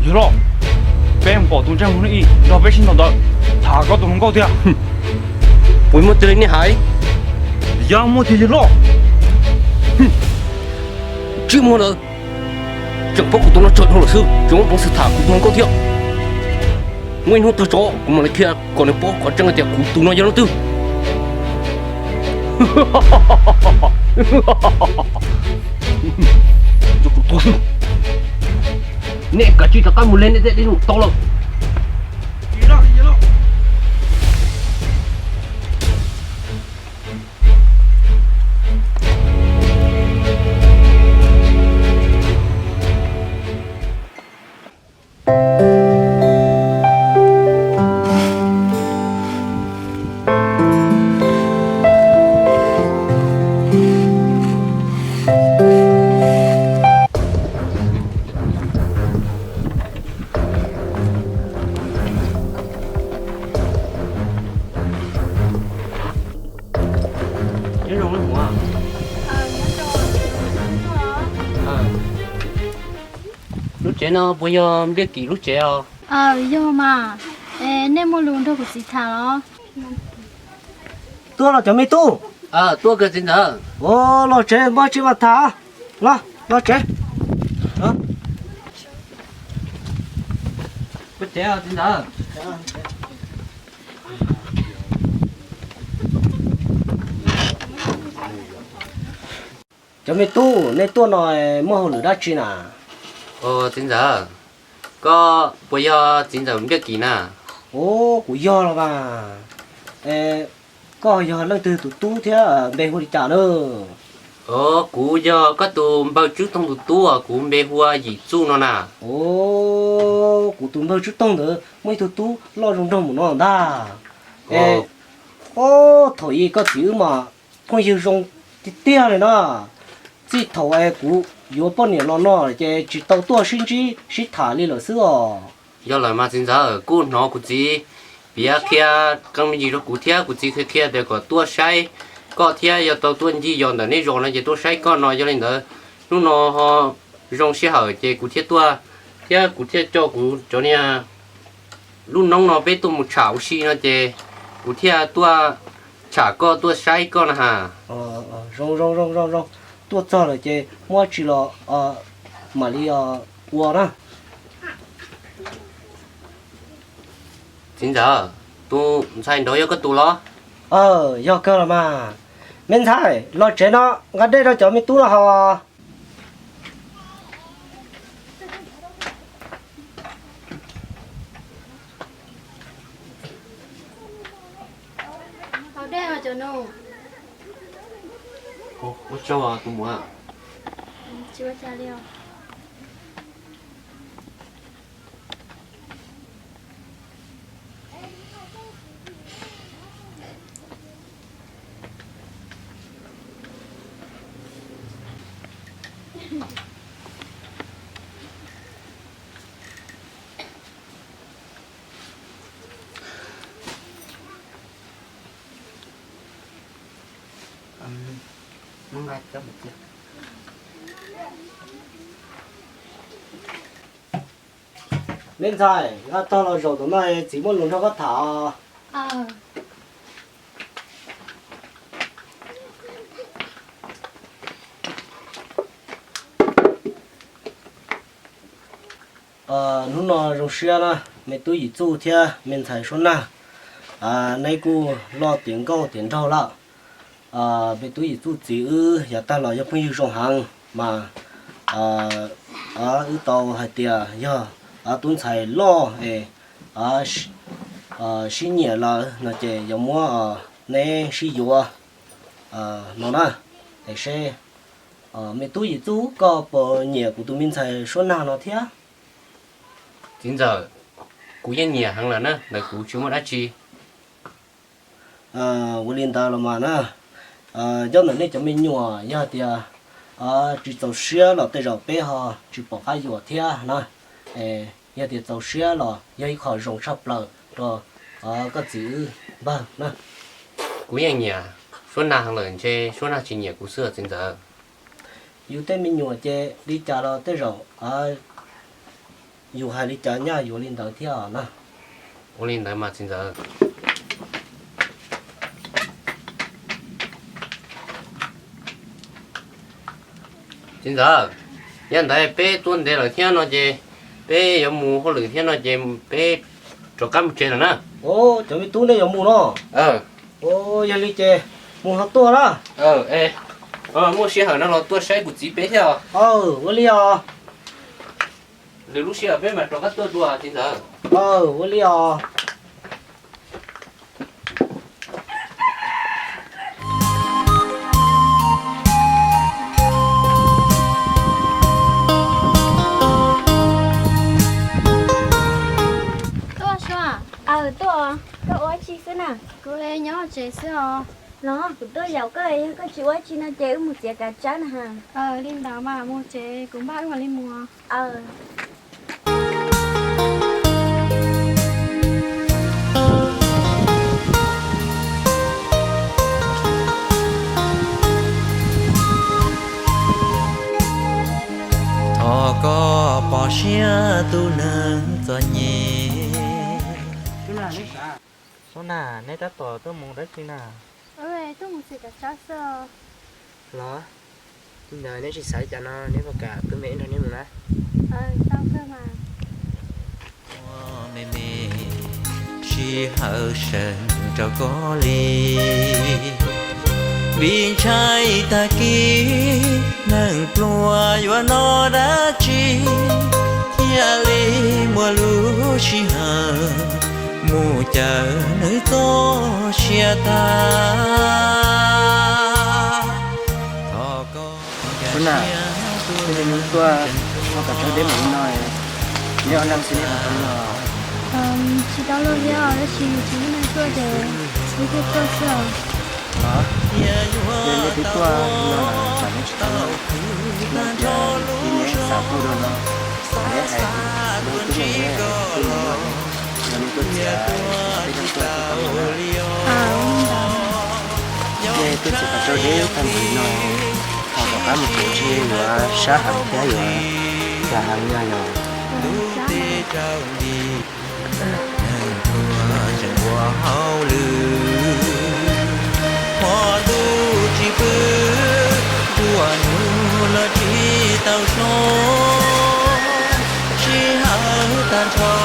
Yawg loj, peb mus pom tus ntseeg hluas nraug ib nrog peb sib ntaus ntawd, tham koj tus hluas nkauj tiag. Puas muaj tiag li nej hais? Yog muaj tiag yawg loj. Tsis muaj lawm, tseem paub kuv tus no tsawg dhau lawm xwb, tseem muaj peev xwm tham kuv tus hluas nkauj thiab. Muaj ib hnub tag tso kuv mam li qhia kom nws paub qhov tseeb hais tias kuv tus no yog leej twg. Nej kav tsij rov qab mus li, nej tej dej num tau lawm. Nyob zoo, lub tsev no puas yog Npliaj Kim lub tsev os? Yog mas, nej muaj lus nrog kuv txiv tham los? Tuaj los cov me tub. Tuaj kawg txiv ntxawm. Los tsev, muaj tsis mas tham. Los, los tsev. Tsev txiv ntxawm. Cov me tub, nej tuaj no muaj hauj lwm dab tsi na? Txiv ntxawm, koj puas yog txiv ntxawm Npliaj Kim na? Ov, kuv yog los mas. Koj yog leej twg tus tub thiab npe hu li cas na? Ov, kuv yog koj tus npawg Tswb Toog tus tub, kuv npe hu ua Yim Txuj no na. Ov, kuv tus npawg Tswb Toog ntawd muaj ib tug tub loj zoo nraug mus no ntag. Ov, thaum ub koj txiv wb mas phooj ywg zoo tiag tiag li na. Txij thaum es kuv yuav poj niam los no ces tsis tau tuaj sib ntsib sib tham li lawm xwb os. Yog lawm mas txiv ntxawm, kuj hnov kuv txiv piav qhia qee me ntsis rau kuv thiab, kuv txiv qhia qhia tias kom tuaj saib koj thiab yog tau tuaj ncig yos ntawm nej zos no ces tuaj saib koj no. Yog li ntawd hnub no ho zoo sij hawm ces kuv thiaj tuaj, thiab kuv thiaj coj kuv cov niag lub noob no peb tuaj mus tsham ua si no ces kuv thiaj tuaj tsham koj tuaj saib koj na has. Zoo zoo zoo zoo zoo, tuaj txog lawm ces muab tsis los mam li ua na. Txiv ntxawm, tus ntxhais nraud yog koj tus los? Yog kawg los mas. Me ntxhais, los tsev no nqa dej rau cov me tub no haus. Ua tsaug tus muam. Me ntxhais, nqa tog los zaum ntawm no, txiv muaj lus nrog koj tham. Hnub no zoo siab na, me tub Yim Txuj thiab me ntxhais Suab Nag, neb kuj loj tiav nkauj tiav nraug lawm. Me tub Yim Txuj txiv wb yav tag los yog phooj ywg zoo heev mas, wb tau hais tias yog tub ntxhais loj es sib nyiam lawm no ces yuav muab neb sib yuav no na. Es seb me tub Yim Txuj, koj puas nyiam kuv tus me ntxhais Suab Nag no thiab? Txiv ntxawm, kuv yeej nyiam heev lawm na, ntawm kuv tsis muaj dab tsi. Ua li ntawd los mas na, nyob ntawm nej cov me nyuam yog tias tsis txaus siab los tej zaum peb ho tsis pom qab yuav thiab na. Yog tias txaus siab los yog ib qho zoo tshaj plaws rau koj txiv wb npawg na. Kuv yeej nyiam Suab Nag heev lawm, ntshe Suab Nag tsis nyiam kuv xwb txiv ntxawm. Yus tej me nyuam ces li cas los tej zaum Yus hais li cas nyaj yuav li ntawd thiab na. Ua li ntawd mas txiv ntxawm. Txiv ntxawm, yog ntawd peb tuaj ntev lawm thiab no ces peb yuav mus hauj lwm thiab no ces peb rov qab mus tsev lawm na. Cov me tub, nej yuav mus no? Yog li ces mus los tuaj na. Muaj sij hawm no los tuaj saib kuv txiv peb thiab. Ua li os. Lwm lub sij hawm peb mam rov qab tuaj dua txiv ntxawm. Ua li os. Tuaj Sua. Aws, tuaj. Koj ua dab tsi xwb na? Kuv nyob tsev xwb os. Los kuv tuaj yaum koj, yog koj tsis ua dab tsi no ces wb mus txiav kav tsawb na ha. Li ntawd mas mus tsev, kuv npaj wb mam li mus. Thov koj pom siab tus neeg txom nyem. Xub na, neb tab tom tuaj mus dab tsi na? Tuaj mus txiav kav tsawb xwb. Los, li ntawd neb tsis xav li cas no neb puas kam pw me nrog neb mus na? Me me, sij hawm seem rau koj li, vim ntshai tag kis neeg pluag yuav noj dab tsi, thiaj li muaj lub sij hawm mus cawm nws txoj sia tag. Thov koj. Xub na, twb yog neb tuaj ua kav tsawb deb npaum li no, neb ua neej xwb neb puas tau luag? Tsis tau luag thiab, tab sis tsis muaj neeg tuaj ces wb thiaj tuaj xwb os. Los, yog neb twb tuaj no lawm tsam neb tsis tau luag, yog tias tib neeg xav tuaj dua no, neb hais rau kuv, kuv mam li tuaj, yog neb tuaj txiav peb coj tuaj tsis tau luag na. Neb tuaj txiav kav tsawb deb tag npaum li no, ho tom qab mus tsev ntshe yuav sab heev thiab yuav dag heev na yog. Neeg pluag tseem ua hauj lwm, hmo ntuj tsis pw, nruab hnub los tsis tau so, sij hawm tag nrho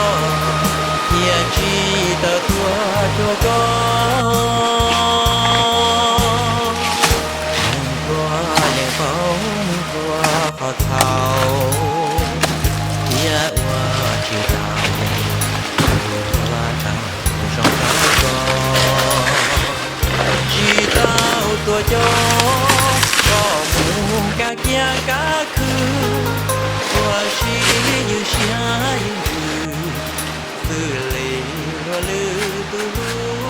thiaj tsis tau tuaj cuag koj. Neeg pluag yeej paub neeg pluag qhov txhaum, thiaj ua tsis tau tus uas tau zoo rau koj. Tsis tau tuaj coj koj mus kab kiab kab khw, ua si ywj siab ywj ntsws xws li luag lwm tus hlub.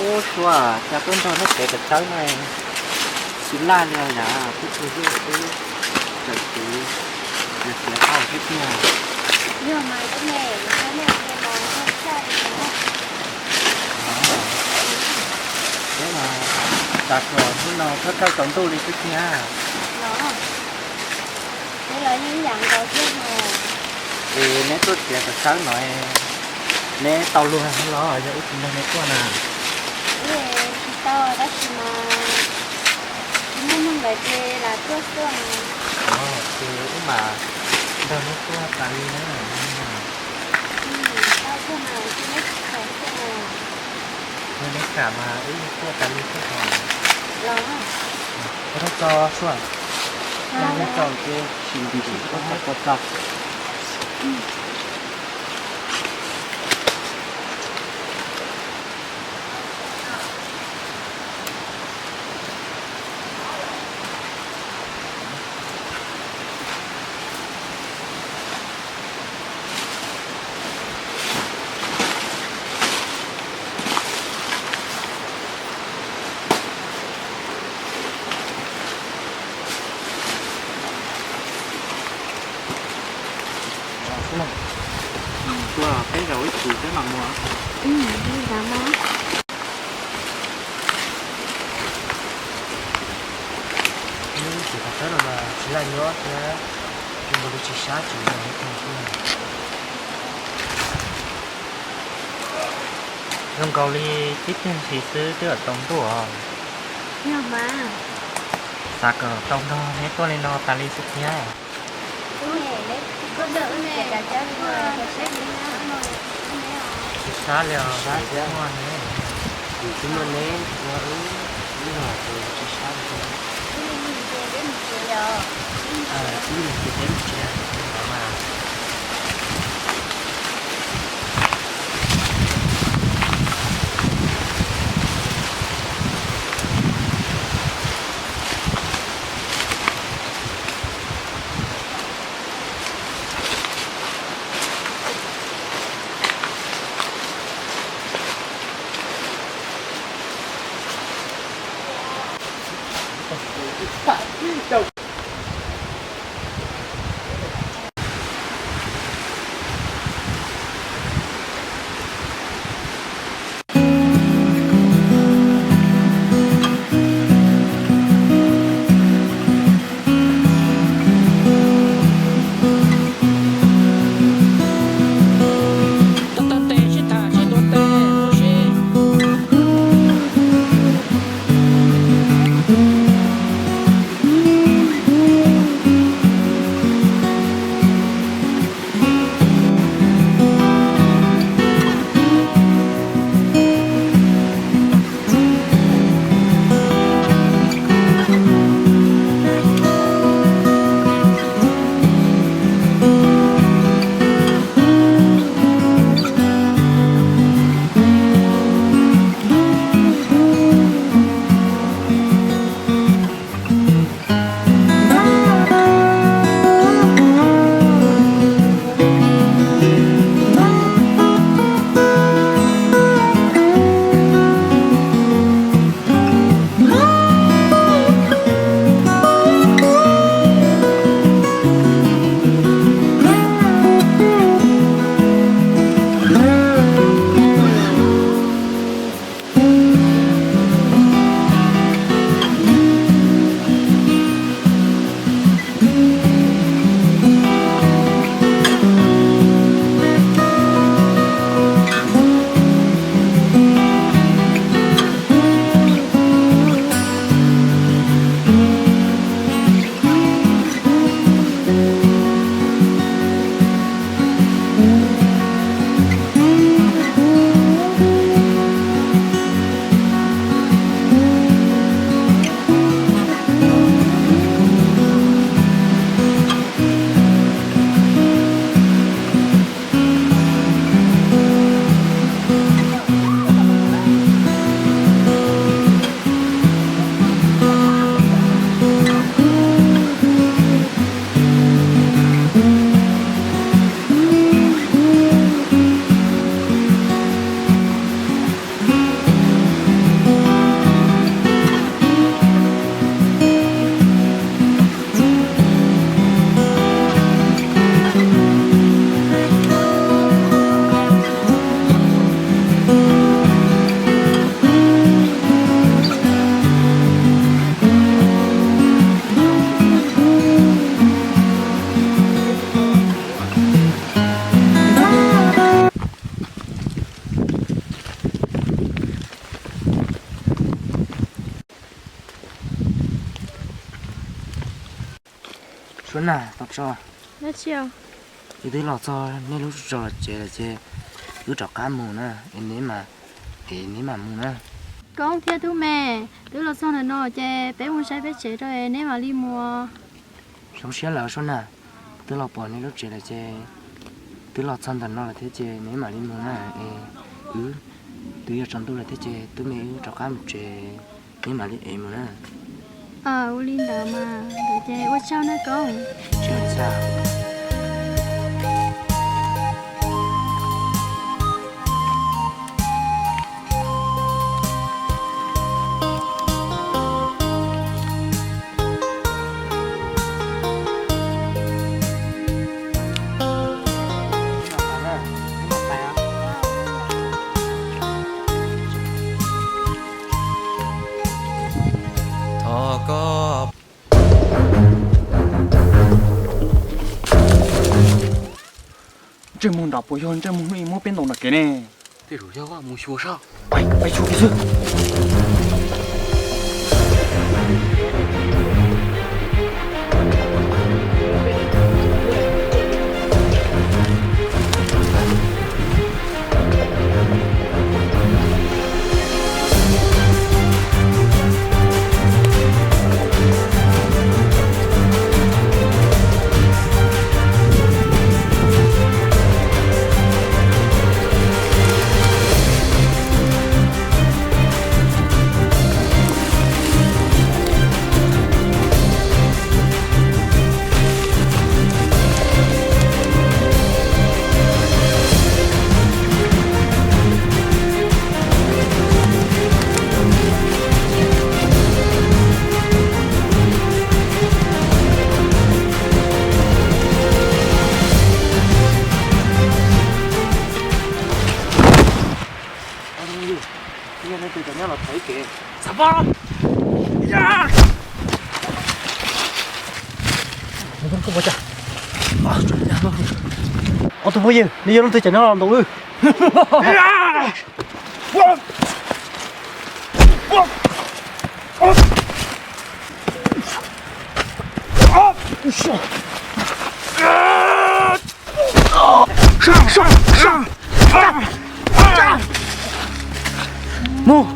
Ub, Sua, cas koj nrog neb txiav kav tsawb no xis laj li yam twb tsaus ntuj twb tsaus ntuj, yog txiav tau thiab tiag. Yog mas, thiab mas, tas kawg hnub no thawj thawj tsaus ntuj li xwb tiag. Es neb tuaj txiav kav tsawb no, neb tau luag los yog wb tsis nrog neb tuaj na? Tsis tau, tab sis mas tsis muaj neeg lawm ces lam tuaj xwb. Ces wb mam nrog neb tuaj tas li na. Yog neb kam mas wb tuaj tas li xwb os. Ua tsaug tso Sua. Ua tsaug ces sim ntim tuaj txog txog. Ntawd mas. Tus tom tawb no mas tsis laj nyob thiab, zoo nkaus li tsis sab tsis zoo li tag thiab. Zoo nkaus li tib teg ntsis xwb twb yuav tau ntuj os. Yog mas. Xav kom tau nrog neb tuaj li no tas li xwb thiab. Tsis sab li os, sab thiab. Kuv twb muaj neb ua wb, wb los ces tsis sab li thiab. Wb mus ces peb mus tsev, ntawd mas. Suab Nag, tau tso. Wb twb los txog nej lub zos tsev lawm ces wb rov qab mus na, es neb mam, es neb mam mus na. Koob thiab Tub Me, twb los txog ntawm no ces peb mus saib peb tsev rau es neb mam li mus. Zoo siab lawm Suab Nag, twb los pom nej lub tsev lawm ces twb los txog ntawm no lawm thiab ces neb mam li mus na, es wb twb yuav tsaus ntuj lawm thiab ces Tub Me wb rov qab mus tsev, neb mam li es mus na. Ua li ntawd mas, ntawd ces ua tsaug na Koob. Peb mus nram puas yog ntsej muag hnub ib muab peb ntaus nram kev ne? Tej zaum yog, mus xyuas saib. Pais, pais xyuas kiag xwb. Xav pab los. Ob tug phooj ywg, neb yog leej twg cov nyob los ntaus wb? Mus.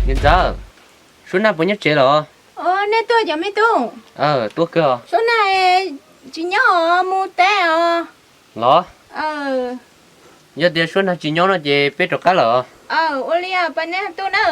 Niam ntxawm, Suab Nag puas nyob tsev los? Nej tuaj cov me tub. Tuaj kawg os. Suab Nag tsis nyob os, mus teb os. Los? Yog tias Suab Nag tsis nyob no ces peb rov qab lawm. Ua li pas nej tuaj na.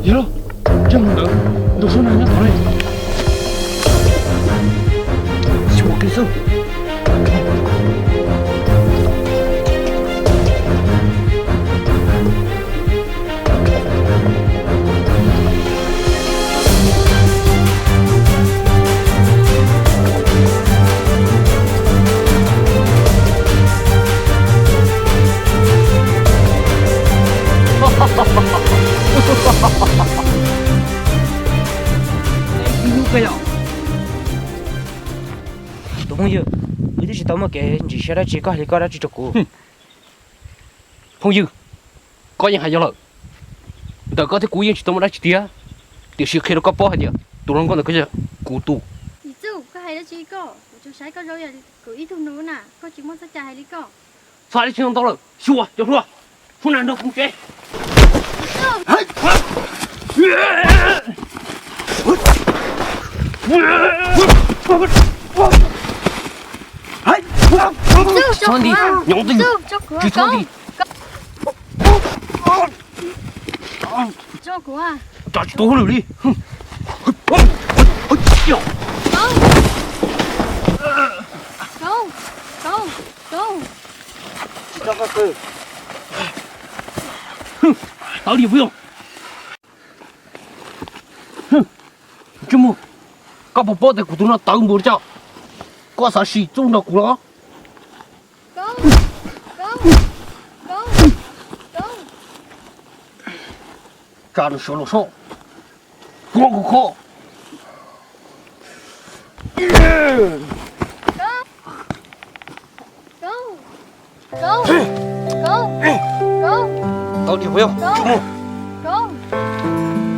Yog, ntsej muag ntawd nrog Suab Nag nyob tod li. Xyuas kiag xwb. Tus phooj ywg, wb twb tsis tau muaj kev ntsim siab dab tsi, koj hais li ko dab tsi rau kuv? Phooj ywg, koj yeej hais yog lawm. Ntawm koj thiab kuv yeej tsis tau muaj dab tsi tiag, tiam sis qhia rau koj paub hais tias tus hluas nkauj ntawd kuj yog kuv tus. Ib txwm koj hais dab tsi koj, kuv tsuas saib koj zoo yam kuv ib tug nus na, koj tsis muaj txoj cai hais li koj. Txhob hais dab tsi ntau lawm, xyuas cov hluas, Suab Nag nrog kuv tsev. Txhob nti, nyob twj ywm, tsis txhob nti. Tso tsis tau hauj lwm li. Tawv li peb. Ntsej muag, koj puas paub tias kuv tus no tawv npaum li cas? Koj xav sim txuj nrog kuv los? Tsa nws sawv los sob, kuv kuv kho. Koob, Koob, Koob, tau tiag, Koob, mus, Koob,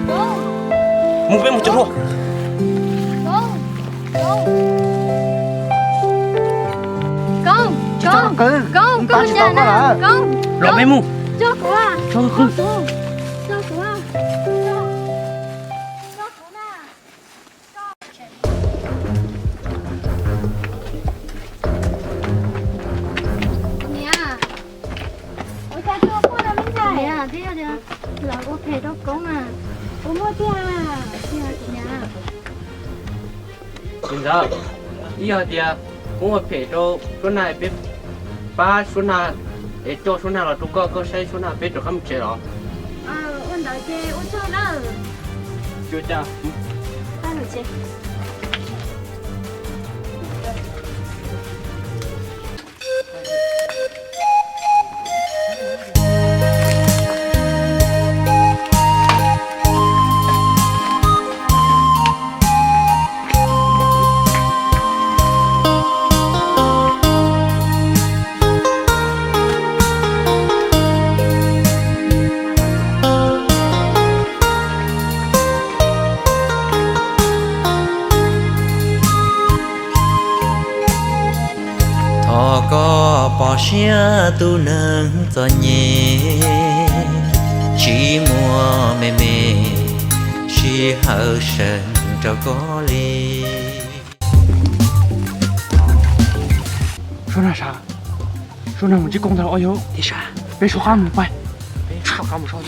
Koob, mus, peb mus cog hlua. Koob, Koob, Koob, Koob, Koob, Koob, Koob, los peb mus. Cog kuv, cog kuv, cog kuv, cog kuv na. Niam, ua cas tuaj quaj no me ntxhais? Niam, twb yog tias lawv ua phem rau Koob na. Ua muaj tiag tiag niam. Niam ntxawm, twb yog tias Koob ua phem rau Suab Nag, peb pab Suab Nag es coj Suab Nag los rau koj, koj saib Suab Nag, peb rov qab mus tsev los. Ua ntawd ces ua tsaug nawb. Tsuas cas. Thov koj pom siab tus neeg txom nyem, tsis muaj me me sij hawm seev rau koj li. Suab Nag sab, Suab Nag mus ntsib Koob ntag los yog? Peb soj qab mus pais, peb soj qab mus soj.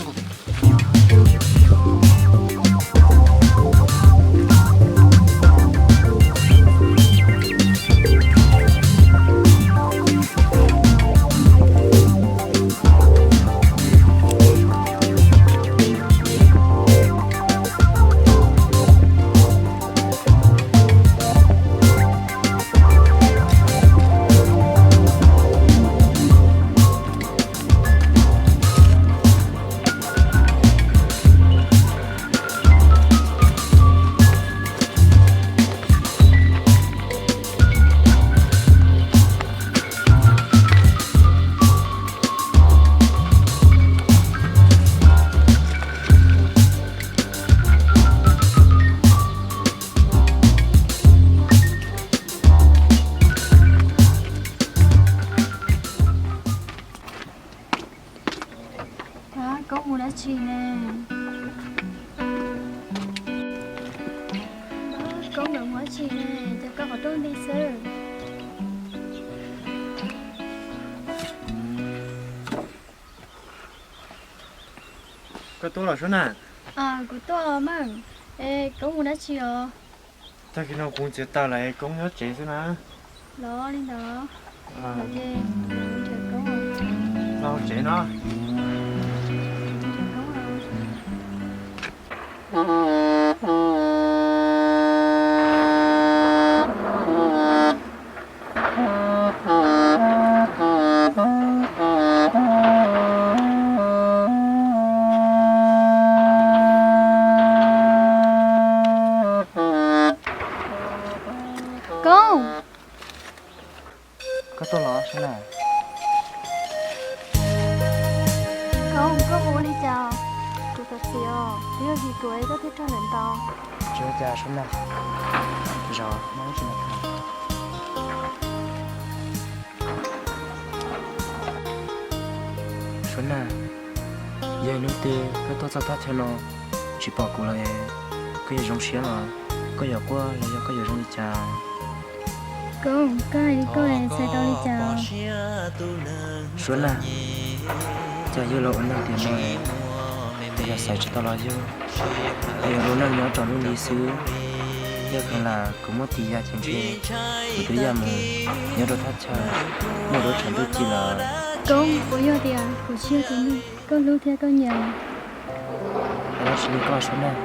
Koob mus dab tsi ne? Koob mus dab tsi ne? Ces koj qhov rooj nti xwb. Koj tuaj los Suab Nag? Kuv tuaj mas. Es Koob mus dab tsi os? Tag kis no kuv txiav taws lawm, Koob nyob tsev xwb na. Los li ntawd, los ces nrhiav Koob. Los tsev no. Koob. Koj tuaj los Suab Nag? Koob, koj ua li cas? Kuv thov txim os, twb yog vim kuv es koj thiaj raug lawv ntaus. Tsis ua cas Suab Nag, zov muaj dab tsi no. Suab Nag, yog hnub twg koj tuaj txog thaj chaw no tsis pom kuv lawm, koj yuav zoo siab los koj yuav quaj los yog koj yuav zoo li cas? Koob, koj hais li koj txhais tau li cas? Suab Nag, cas yug los ua neeg tiam no es yog xaiv tsis tau los yug, yog ua neeg nyob tsaus ntuj nti xwb. Yog kheev lam kuv muaj tis ya ces ntshe kuv twb ya mus nyob rau thaj chaw muaj duab tshav ntuj ci lawm. Koob, puas yog tias kuv tsis yog tus neeg koj hlub thiab koj nyiam? Tab sis li koj Suab Nag,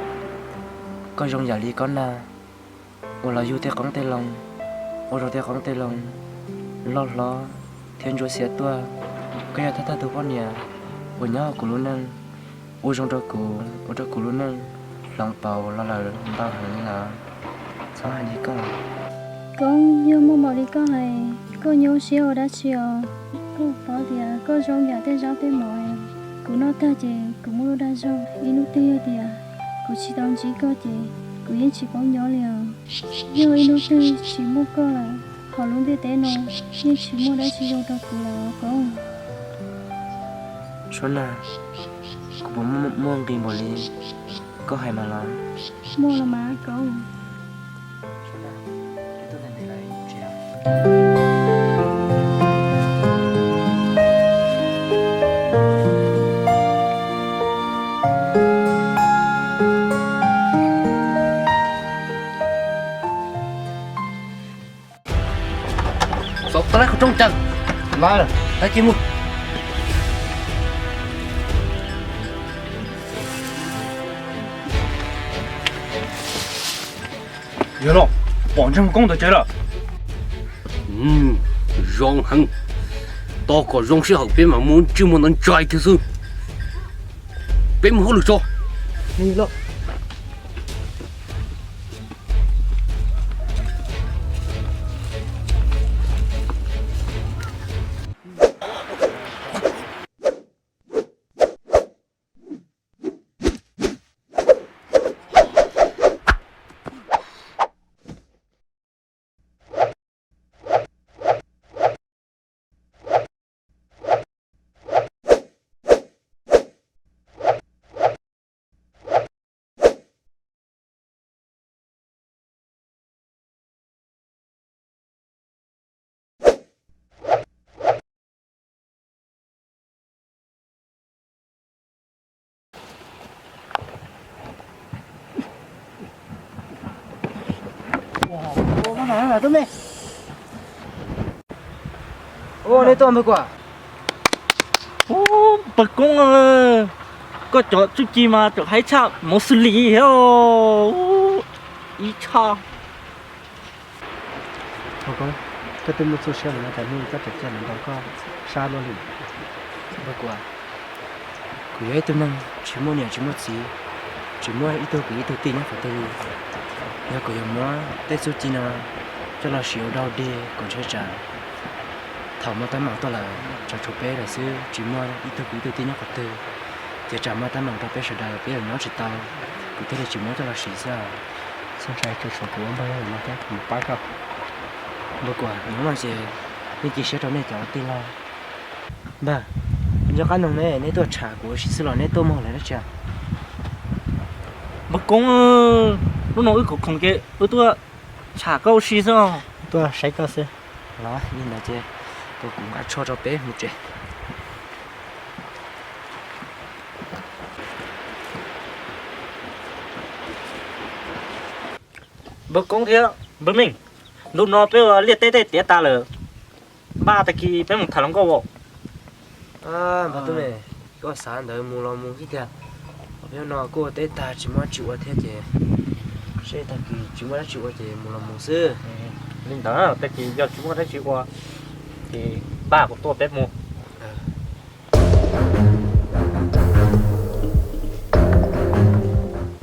koj zoo yam li koj nag, uas los yug tej qoob tej loo, ua rau tej qoob tej loo loj hlob thiab ntsuab xiab tuaj. Koj yog thawj thawj tus poj niam uas nyob hauv kuv lub neej, ua zoo rau kuv, ua rau kuv lub neej hloov pauv los lawm ntau heev li lawm. Txhob hais li koj. Koob, yog muaj npaum li koj hais, koj nyuaj siab ua dab tsi os? Koj paub tias koj zoo yam tej zaub tej mov, kuv noj tag ces kuv muaj lub dag zog. Ib hnub twg yog tias kuv tsis tau ntsib koj ces kuv yeej tsis paub nyob li os. Yog ib hnub twg tsis muaj koj lawm, hauv lub ntiaj teb no yeej tsis muaj dab tsi zoo rau kuv lawm os Koob. Suab na, kuv puas muaj nqis npaum li koj hais mas los? Muaj los mas Koob. Xov tau lab qhov rooj cawm. Lawm, tag kis mus. Yog los, pom ntseeg Koob ntawd tsev lawm. Zoo heev, tos kom zoo sij hawm peb mam mus ntsej muag ntawd ntshai thiab xwb. Peb mus hauj lwm tso. Ua, nej tuaj npawg Kuam? Ub, npawg Koob, koj cov txuj ci mas tseem haib tshaj mov xws li thiab. Ib tshaj. Koj twb muaj txuj siab li no cas hnub koj tseem cia li nrog koj sab luaj li. Npawg Kuam, kuv yog ib tug neeg tsis muaj niam tsis muaj txiv, tsis muaj ib tug kwv ib tug tij nyob qhov twg li. Yog kuv yuav muab tej txuj ci no coj los siv ua dog dig kom ntshe tsam thaum muaj teeb meem tuaj lawm tsam tshuav peb lawm xwb, tsis muaj ib tug kwv ib tug tij nyob qhov twg, ces tsam muaj teeb meem rau peb sawv daws peb yuav nyob tsis tau. Kuv thiaj li tsis muab coj los siv xwb. Txhob ntshai, tsuas tshuav kuv ua npawg no thiab kuv pab koj. Npawg Kuam, nyob no ces nej cia siab rau nej cov tij laug. Npawg, nco qab noog ne, nej tuaj tsham kuv ua si xwb los nej tuaj muag lawv dab tsi? Npawg Koob, lub no wb khoom khoom ces wb tuaj tsham koj ua si xwb os. Tuaj saib koj xwb. Los li ntawd ces kuv nqa tsho rau peb mus tsev. Npawg Koob thiab npawg Meej, ntu no peb ua liaj teb tej tiav tas lawm, npaj tag kis peb mus tham hluas nkauj os. Npawg Tub Meej, koj xav ntawd mus los mus xwb tiag. Peb no kuj ua teb tag tsis muaj dab tsi ua thiab ces seb tag kis tsis muaj dab tsi ua ces mus los mus xwb. Li ntawd tag kis yog tsis muaj dab tsi ua ces npaj kuv tuaj peb mus.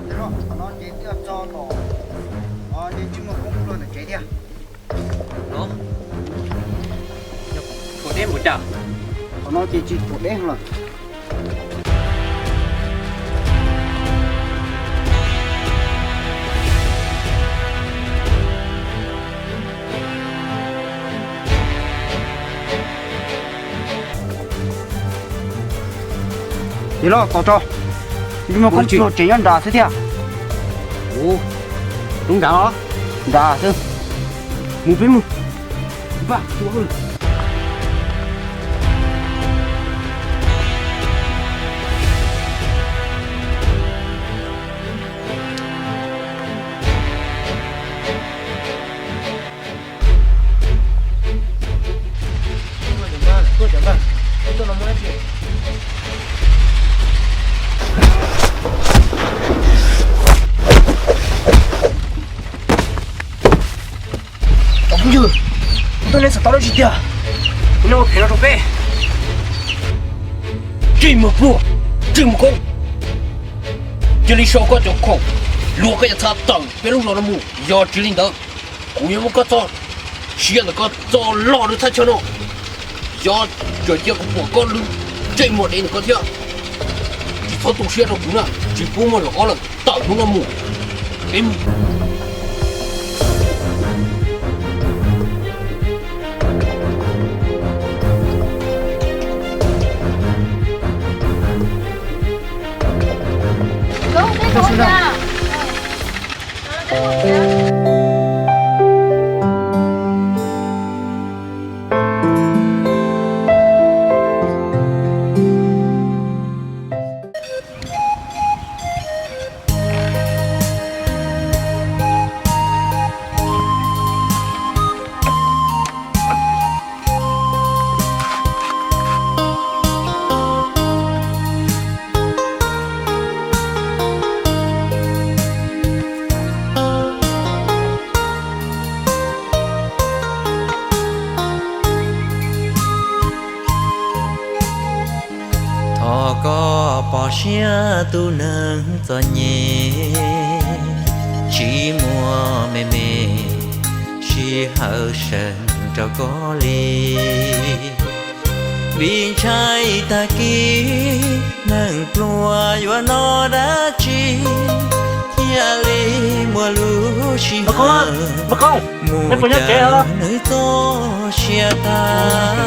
Qhov no ces twb txog tom, ces tsis muaj koob luag ntawm tsev thiab. Qhov deb npaum cas? Qhov no ces tsis pom deb lawm. Ces los tos tso, tsis muaj koob luag tsev nyob nrad xwb thiab. Ua, rau nrad os. Nrad xwb. Mus peb mus. Cov phooj ywg, kuv tuaj nej xav tau dab tsi tiag? Kuv nej ua phem no rau peb. Tsis muaj pluag, tsis muaj koob, cia li sau koj cov khoom, luag koj cov txha tawm peb lub zos no mus, yog tsis li ntawd kuv yuav muab koj txoj Siab ntawm koj txoj loj lub thaj chaw no, xyov tseem cia kuv pom koj lub ntsej muag dev ntawm koj thiab. Tsis txhob tu siab rau kuv na, tsis pub muaj zaum ob lawm, tawm hnub no mus. Peb mus. Thov koj pom siab tus neeg txom nyem, tsis muaj me me sij hawm seev rau koj li. Vim ntshai tag kis neeg pluag yuav noj dab tsi, thiaj li muaj lub sij hawm mus caw nws txoj sia tag.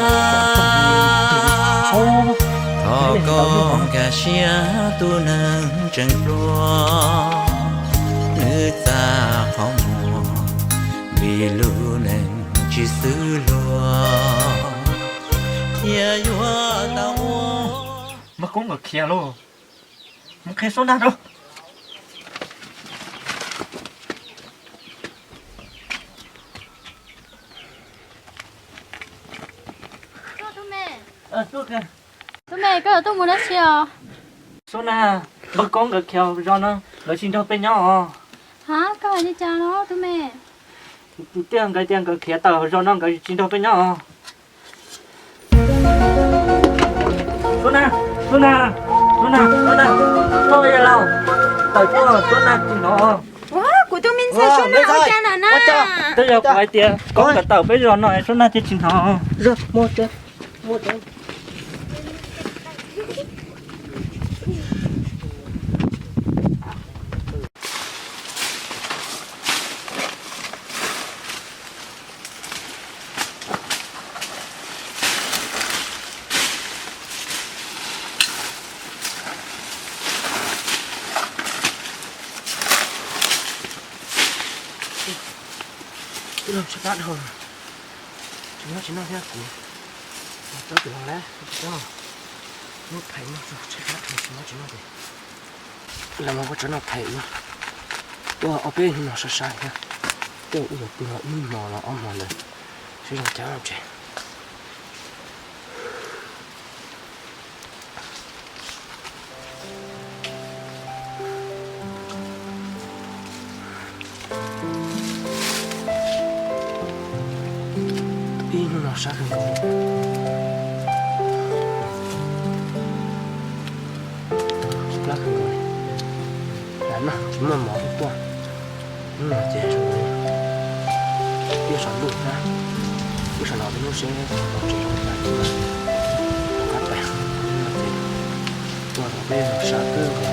Thov koj nkag siab tus neeg tseem hluas, nws txaj qhov muag vim lub neej tsis xws luag, thiaj yuav tau ua. Npawg Koob nkawd khiav lauj, mus qhia Suab Nag rau. Tub me, koj yuav tuaj mus dab tsi os? Suab Nag, Npawg Koob nkawd khiav zos no, nkawd tsis nrog peb nyob os. Ha, koj hais li cas no tub me? Tiag, nkawd tias nkawd khiav tawm zos no nkawd tsis nrog peb nyob os. Suab Nag, Suab Nag, Suab Nag, Suab Nag, koj ua li cas lauj? Tawm tuaj, Suab Nag tsis hnov. Ua, kuv tus me ntxhais Suab Nag ua cas na na? Twb yog kuv hais tias Koob nkawd tawm peb zos no Suab Nag thiaj tsis hnov. Tij laug, tshaib plab dhau, tsis muaj tsis noj thiab kuv. Tau tij laug lawm, tsis muaj, muab phais noj tso, tshaib plab dhau tsis muaj tsis noj ces los mus ua tsov noj phais ua. Tuaj ob peb hnub no sab sab thiab, tej ua yuav pw los ib hmo los ob hmo ntawd, seb zoo cas tsev. Ib hnub no sab kawg nkaus li, plab kawg nkaus li. Lam noj tsis muaj mov tuaj, hnub no ces zoo li pib saum ntuj thiab, pib saum no peb hnub seb tau tsev zoo li cas, rov qab pais. Hnub no ces tuaj tau peb no sab kawg nkaus li.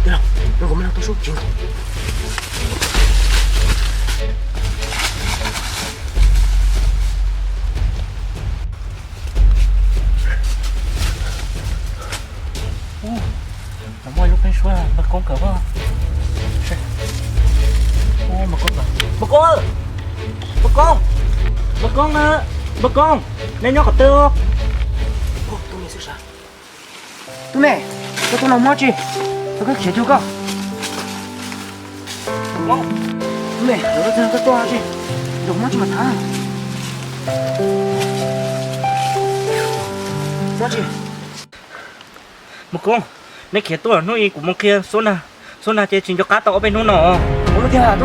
Tij laug, no kuv me leej tuaj sub tsev. Ub, no muaj lub qeeb suab npawg koob kawm os. Ub, npawg koob kawm, npawg koob, npawg koob, npawg koob na, npawg koob, nej nyob qhov twg? Tub me, koj tuaj no muab tsi, koj khiav cuag koj. Tub me, koj tuaj tsi. Mus Koob, neb khiav tuaj, hnub ib kuv mus qhia Suab Nag, Suab Nag ces tsis nco qab tau ob peb hnub no. Mus tiag.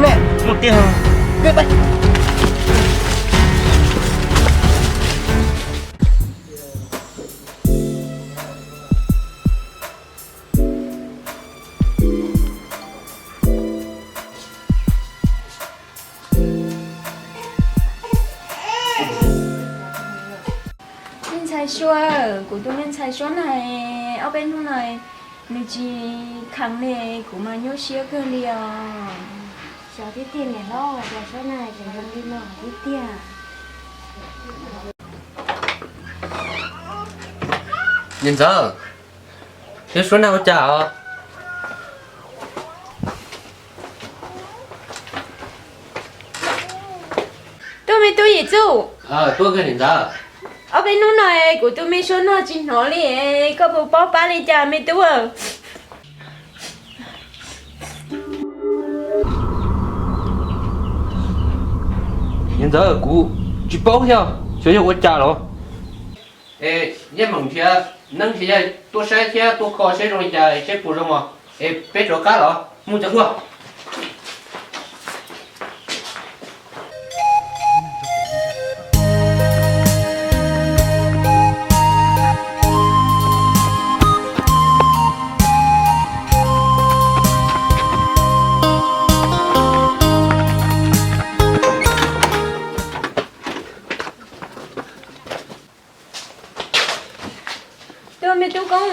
Me ntxhais Suab, kuv tus me ntxhais Suab Nag, ob peb hnub no nws tsis kheev li, kuv mas nyuaj siab kawg li os. Xyov thiab tiag niam hlob, cas Suab Nag tseem zoo li no thiab tiag. Niam ntxawm, thiab Suab Nag ua cas os? Tuaj me tub Yim Txuj. Ob peb hnub no kuv tus me Suab Nag tsis hnov li, koj puas paub pab li cas me tub? Niam ntxawm, kuv tsis paub thiab, xyov yog ua cas los. Es yeej meem nrhiav neeb nrhiav yaig tuaj saib thiab tuaj kho seb zoo li cas seb puas zoo os. Es peb rov qab los mus cov tuaj. Tus me tub Koob,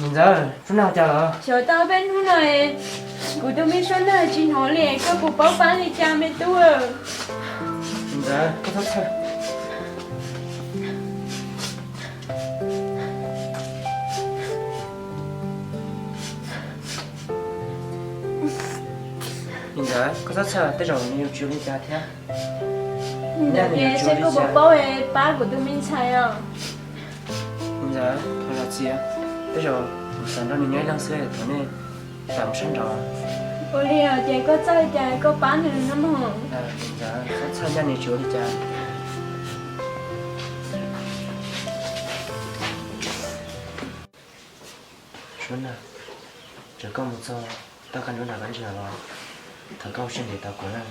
niam ntxawm, Suab Nag cas los? Xyov tau peb hnub no kuv tus me Suab Nag tsis hnov li, koj puas paub pab li cas me tub? Niam ntxawm, koj txhob txhawj. Niam ntxawm, koj txhob txhawj, tej zaum nws yuav tsis ua li cas thiab. Niam ntxawm, seb koj puas paub pab kuv tus me ntxhais os. Niam ntxawm, thov zam txim, tej zaum kuv xav nrog nws nyob ib leeg xwb, thov nej zam mus sab nraud. Ua li ces koj txawj li cas koj pab nws no mog. Niam ntxawm, txhob txhawj, nyob nws tsis ua li cas. Suab Nag, txawm koj mus txog toj qab nruab nrag qab ntsis no los thov koj ua siab ntev tos kuv na.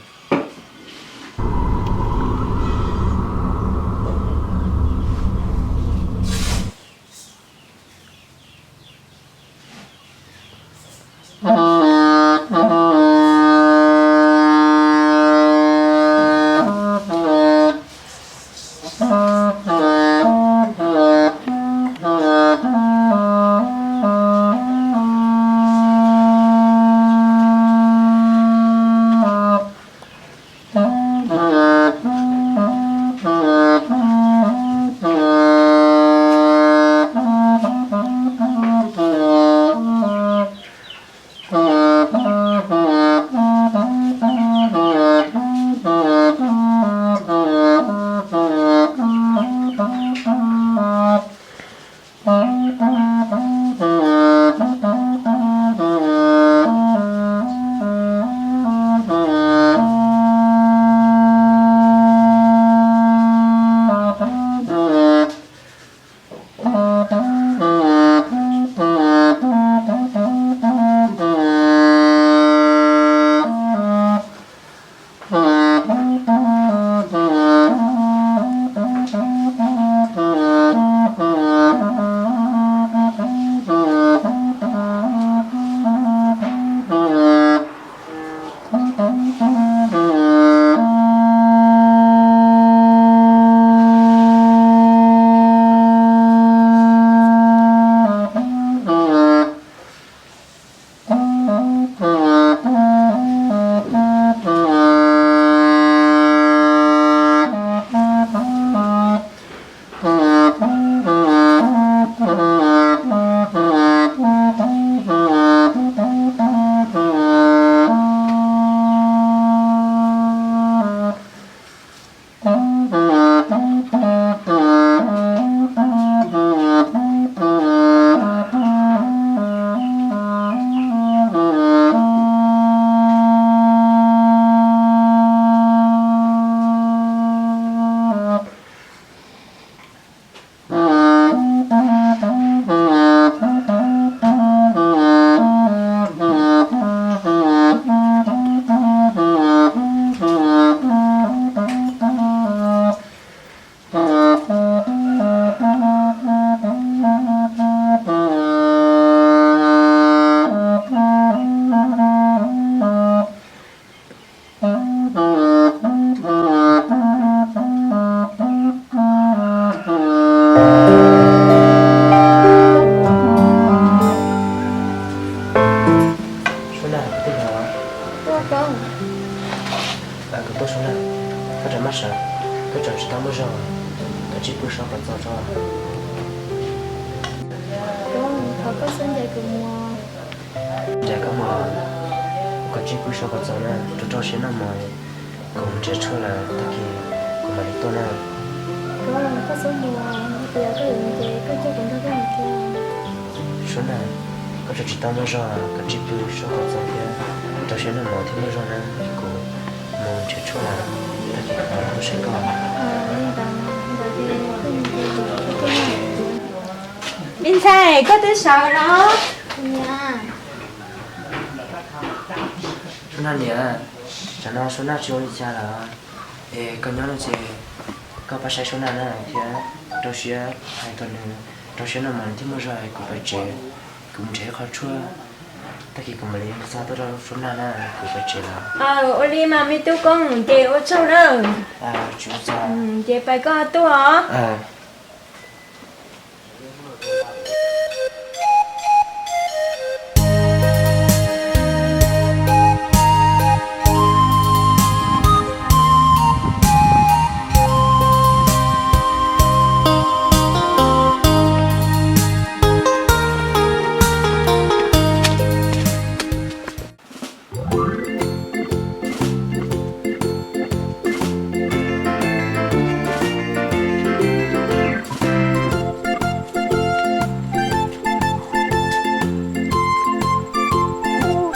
Koj tseem tsis tau muaj zog, koj tsij pw so kom txog tso. Thov koj xub ncaim kuv mus. Ncaim koj mus, koj tsij pw so kom txog na, rau rau siab noj mov, kuv mus nrhiav tshuaj lawm tag kis kuv mam li tuaj na. Koj xub mus, yog tias koj yuav mus ces koj coj kuv nrog koj mus thiab. Suab na, koj tseem tsis tau muaj zog, koj tsij pw so kom txog thiab, rau siab noj mov thiab muaj zog na, kuv mus nrhiav tshuaj lawm, tag kis kuv mam tuaj saib koj. Li ntxhais, koj twb sawv los? Suab Nag niam, tsam no Suab Nag tsis ua li cas lawm, es koj nyob no ces koj pab saib Suab Nag na thiab, rau siab hais kom nws rau siab noj mov thiab muaj zog, kuv pais tsev, kuv mus nrhiav ib qho tshuaj, tag kis kuv mam li xa tuaj rau Suab Nag na, kuv pais tsev lawm. Ua li mas me tub koob ces ua tsaug na. Ces pais koj tuaj os.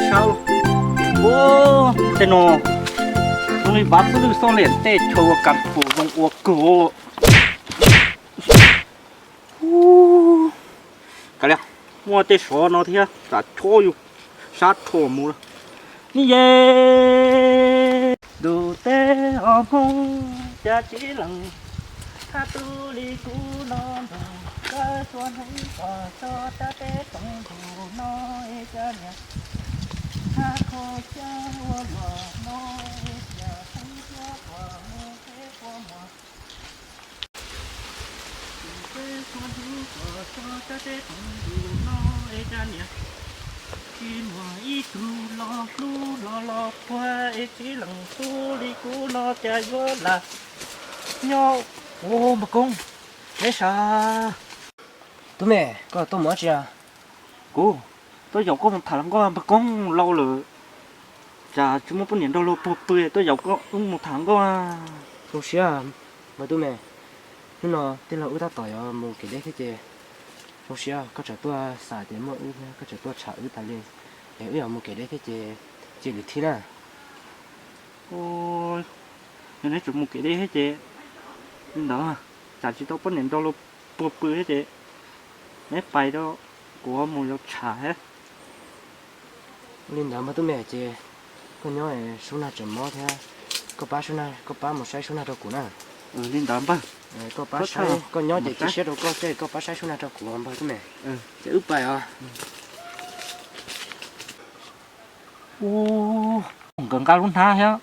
Sawv, ua tej no zoo li vav xwb lwj xoj liam tej chaw ua kas pum zoo ua kawg. Kav liam, muaj tej sov no thiab tsam chob yus sab rho mus lawm. Ni ye, ntuj teb os Hmoob, cas tsis lees thab tub li kuv no ntuj, kawg tuaj hnub kom txog tab teb toom ntuj no es cas niam thab kho cab ua luaj no es cas xeeb thiab quas mus teb quas muag. Tsis muaj ib tug los hlub los los puag es tsis lees tub li kuv no cas yuav lam nyob. Ua npawg Koob, neb sav. Tub me, koj tuaj mus dab tsi a? Kuv tuaj yaum koj mus tham hluas nkauj npawg Koob, laus lawm, tsam tsis muaj poj niam nrog luag puag pw, tuaj yaum koj wb mus tham hluas nkauj. Zoo siab npawg Tub me, hnub no tij laug wb tab tom yuav mus kev deb thiab ces zoo siab koj tseem tuaj xav tias muaj wb thiab koj tseem tuaj tsham wb tas li, es wb yuav mus kev deb thiab ces cia lwm thib na. Yog neb tseem mus kev deb thiab ces li ntawd, tsam tsis tau poj niam nrog luag puag pw thiab ces neb pais rau, kuv mus yuav tsham thiab. Li ntawd npawg Tub me ces koj nyob, Suab Nag tseem mob thiab, koj pab Suab Nag, koj pab mus saib Suab Nag rau kuv na. Li ntawd npawg, koj pab saib, koj nyob ces cia siab rau koj thiab, koj pab saib Suab Nag rau kuv npawg Tub me. Ces wb pais os. Ua, nkawd nqa lub hnab thiab,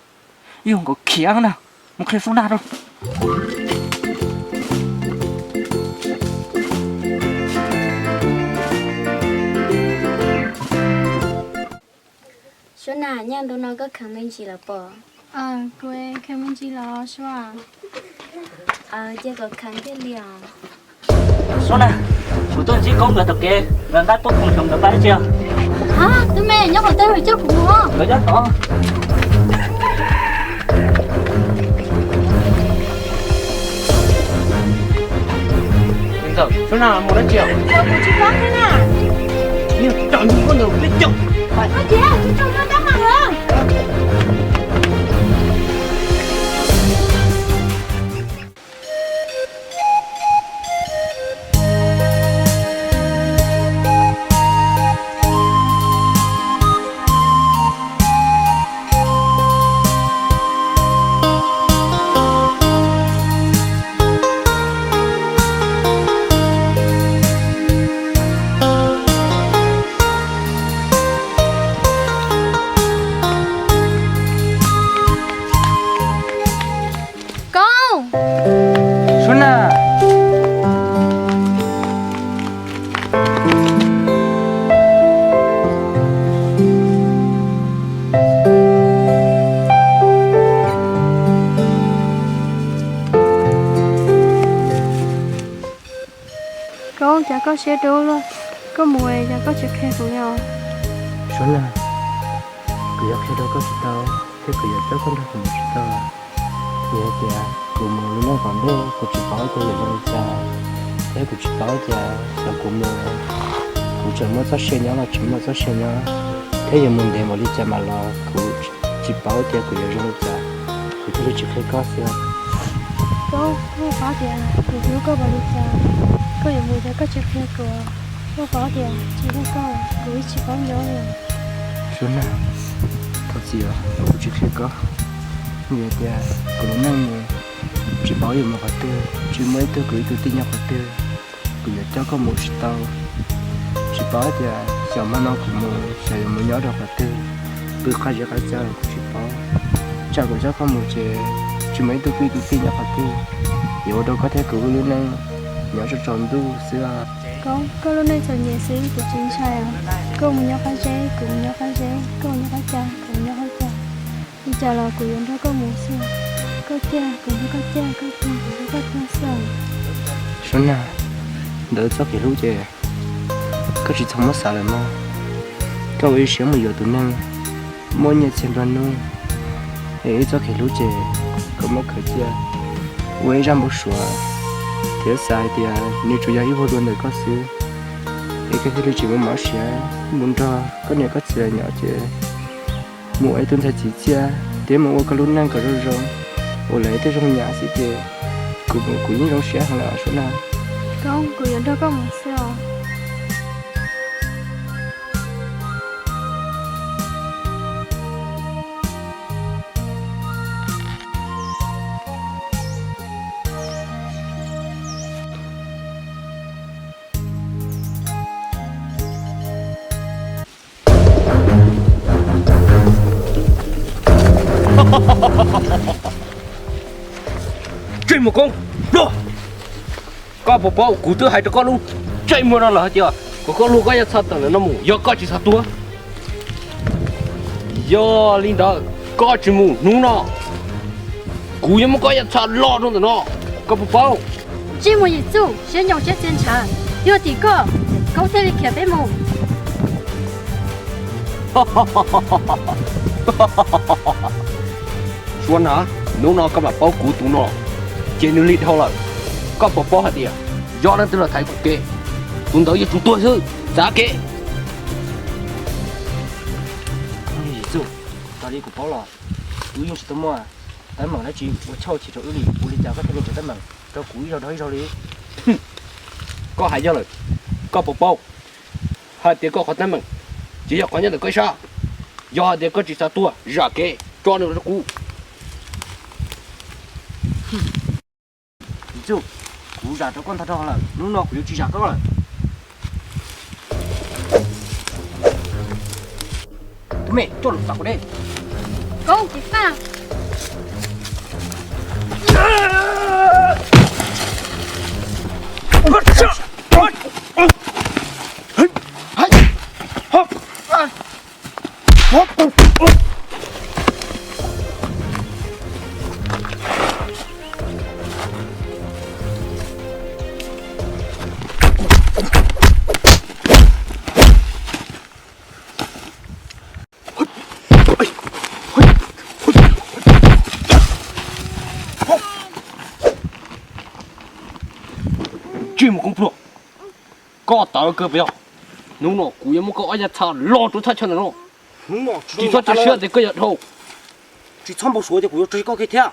yog nkawd khiav na, mus qhia Suab Nag rau. Suab Nag, nyob ntu no koj kheev me ntsis los pom? Kuv kheev me ntsis los Suab. Ces kom kheev thiaj li os. Suab Nag, kuv tuaj ntsib Koob nkawd tom kev, nkawd nqa poj khoom xyov nkawd nqa dab tsi. Tub me, nyob qhov twg coj kuv mus. Nkawd nyob tod. Suab Nag mus dab tsi os? Kuv tsis paub thiab na. Yog coj yus koj ntawd peb coj. Ua ciav tsis tau noj tab mas lawm. Siab dub luaj, koj mus es koj tsis qhia kuv li os. Suab Nag, kuv yuav qhia rau koj tsis tau, thiab kuv yuav coj koj nrog kuv mus tsis tau. Vim hais tias kuv mus lub neej tom ntej kuv tsis paub tias yuav zoo li cas, thiab kuv tsis paub tias thaum kuv mus kuv tseem muaj txoj sia nyob los tsis muaj txoj sia nyob, thiab yuav mus ntev npaum li cas mas los kuv tsis paub tias kuv yuav zoo li cas, kuv thiaj li tsis qhia koj xwb. Koj, koj paub tias kuv hlub koj npaum li cas, koj yuav mus ces koj tsis qhia kuv, koj paub tias tsis muaj koj kuv yeej tsis paub nyob li. Suab Nag, thov txim os, kuv tsis qhia koj. Vim hais tias kuv lub neej mus tsis paub yuav mus qhov twg, tsis muaj ib tug kwv ib tug tij nyob qhov twg, kuv yuav coj koj mus tsis tau. Tsis paub tias xyov hmo no kuv mus xyov yuav mus nyob rau qhov twg, pw qab zeb qab xya los kuv tsis paub. Tsam kuv coj koj mus ces tsis muaj ib tug kwv ib tug tij nyob qhov twg, yuav ua rau koj thiab kuv wb lub neej nyob tsaus tsaus ntuj xwb. Koj, koj lub neej txom nyem xwb kuv tsis ntshai os. Koj mus nyob qab zeb kuv mus nyob qab zeb, koj mus nyob qab xya kuv mus nyob qab xya, li cas los kuv yuav nrog koj mus xwb. Koj ciaj kuv nrog koj ciaj, koj tuag kuv nrog koj tuag xwb. Suab Nag, ntawm txoj kev hlub ces koj tsis txhob muab xav lawm mog. Koj ua ib siab mus yuav tus neeg muaj nyiaj txiag nplua nuj, es ib txoj kev hlub ces koj muab khaws cia ua ib zaj npau suav, thiab xav hais tias nws tsuas yog ib vuag dua ntawm koj xwb, es koj thiaj li tsis muaj mob siab mus nrog koj niam koj txiv lawv nyob ces mus ua ib tug ntxhais txiv txiaj thiab mus ua koj lub neej kom zoo zoo, ua lawv tej zoo nyam xwb ces kuv mus kuv yeej zoo siab heev lawm Suab Nag. Koj, kuv yuav nrog koj mus xwb os. Tsej muag koob pluag, koj puas paub kuv twb hais rau koj lub ntsej muag no lawm hais tias kom koj luag koj yaj txha tawm ntawm no mus yog koj tsis xav tuag. Yog li ntawd koj tsis mus hnub no, kuv yuav muab koj yaj txha lo rau ntawm no, koj puas paub? Tsej muag yim txuj, siab nyoos siab txia ntshav, yog tim koj, koob thiaj li khiav peb mus. Suab Nag, hnub no koj mam paub kuv tus no ces nws lig dhau lawm. Koj puas paub hais tias yog leej twg los thaiv kuv kev, tus ntawd yuav tsum tuag xwb, txav kev. Yim txuj, raws li kuv paub los wb yeej tsis tau muaj teeb meem dab tsi ua chauj chim rau wb li, ua li cas koj thiaj li nrhiav teeb meem rau kuv ib zaug dhau ib zaug li? Koj hais yog lawm, koj puas paub hais tias koj qhov teeb meem ces yog qhov nyob ntawm koj ib sab. Yog hais tias koj tsis xav tuag, zam kev tso nws los rau kuv. Yim txuj, kuv zam rau koj ntog rog lawm, hnub no kuv yuav tsis zam koj lawm. Tus me, coj lus tas kuv de. Koob, ceev faj. Tsej muag koob pluag, koj tawv kawg puas yog? Hnub no kuv yuav muab koj ob yaj txha lo rau thaj chaw ntawm no. Tsis txhob tso siab tias koj yuav dhau. Tsis txhob npau suav tias kuv yuav raws koj kev thiab.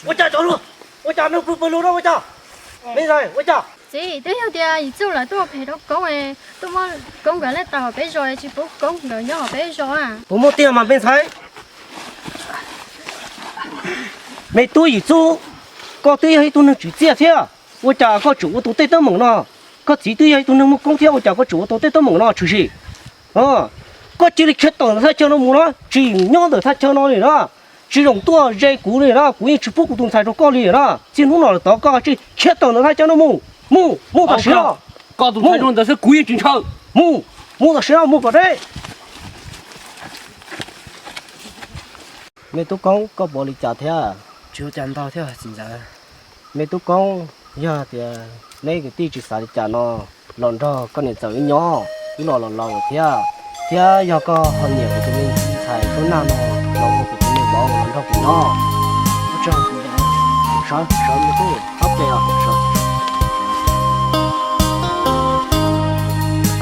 Ua cas cov luag, ua cas neeg pw pawg lug no ua cas? Me ntxhais, ua cas? Txiv, twb yog tias Yim Txuj lawv tuaj phem rau Koob, tuaj muab Koob nkawd lej tawm hauv peb zos, tsis pub Koob nkawd nyob hauv peb zos. Puas muaj tiag mas me ntxhais? Me tub Yim Txuj, koj twb yog ib tug neeg tsim txiaj thiab, ua cas koj tseem ua tus tej teeb meem no? Koj txiv twb yog ib tug neeg muaj koob thiab, ua cas koj tseem ua tus tej teeb meem no tshwm sim? Koj cia li khiav tawm ntawm thaj chaw no mus na, tsis nyob ntawm thaj chaw no li na, tsis zoo tuaj ze kuv li na, kuv yeej tsis pub kuv tus ntxhais rau koj li na. Txij hnub no lawm tod koj cia li khiav tawm ntawm thaj chaw no mus, mus, mus tam sim no. Koj tus ntxhais zoo ntawd xwb kuv yeej tsis ntshaw. Mus, mus tam sim no, mus kom deb. Me tub Koob, koj puas ua li cas thiab? Tsis ua cas ntau thiab txiv ntxawm. Me tub Koob, yog tias neb kwv tij tsis xav li cas no, los nrog koj niam ntxawm wb nyob, wb los los laus thiab. Thiab yog koj ho nyiam kuv tus me ntxhais Tub Nag no, los ua kuv tus me vauv los nrog kuv nyob. Sawv, sawv me tub, qab pes os, sawv.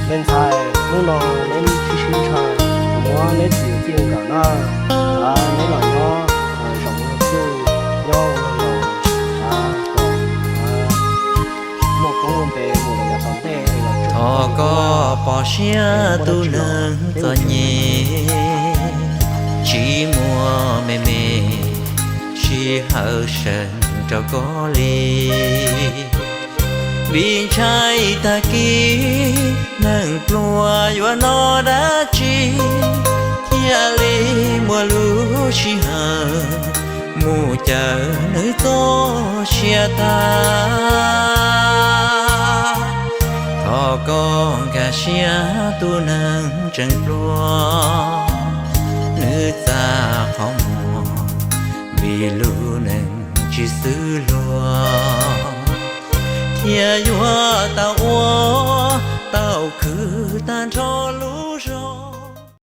Me ntxhais, hnub no neb sib sib ntshaw, kuv muab neb txiv txij nkawm na, neb los nyob zoo ua txuj, nyob ua laus, kom muaj koob muaj npe mus rau yav tom ntej. Thov koj pom siab tus neeg txom nyem, tsis muaj me me sij hawm seev rau koj li. Vim ntshai tag kis neeg pluag yuav noj dab tsi, thiaj li muaj lub sij hawm mus cawm nws txoj sia tag. Thov koj nkag siab tus neeg tseem pluag, nws txaj qhov muag vim lub neej tsis xws luag, thiaj yuav tau ua tau khwv tag nrho lub zog.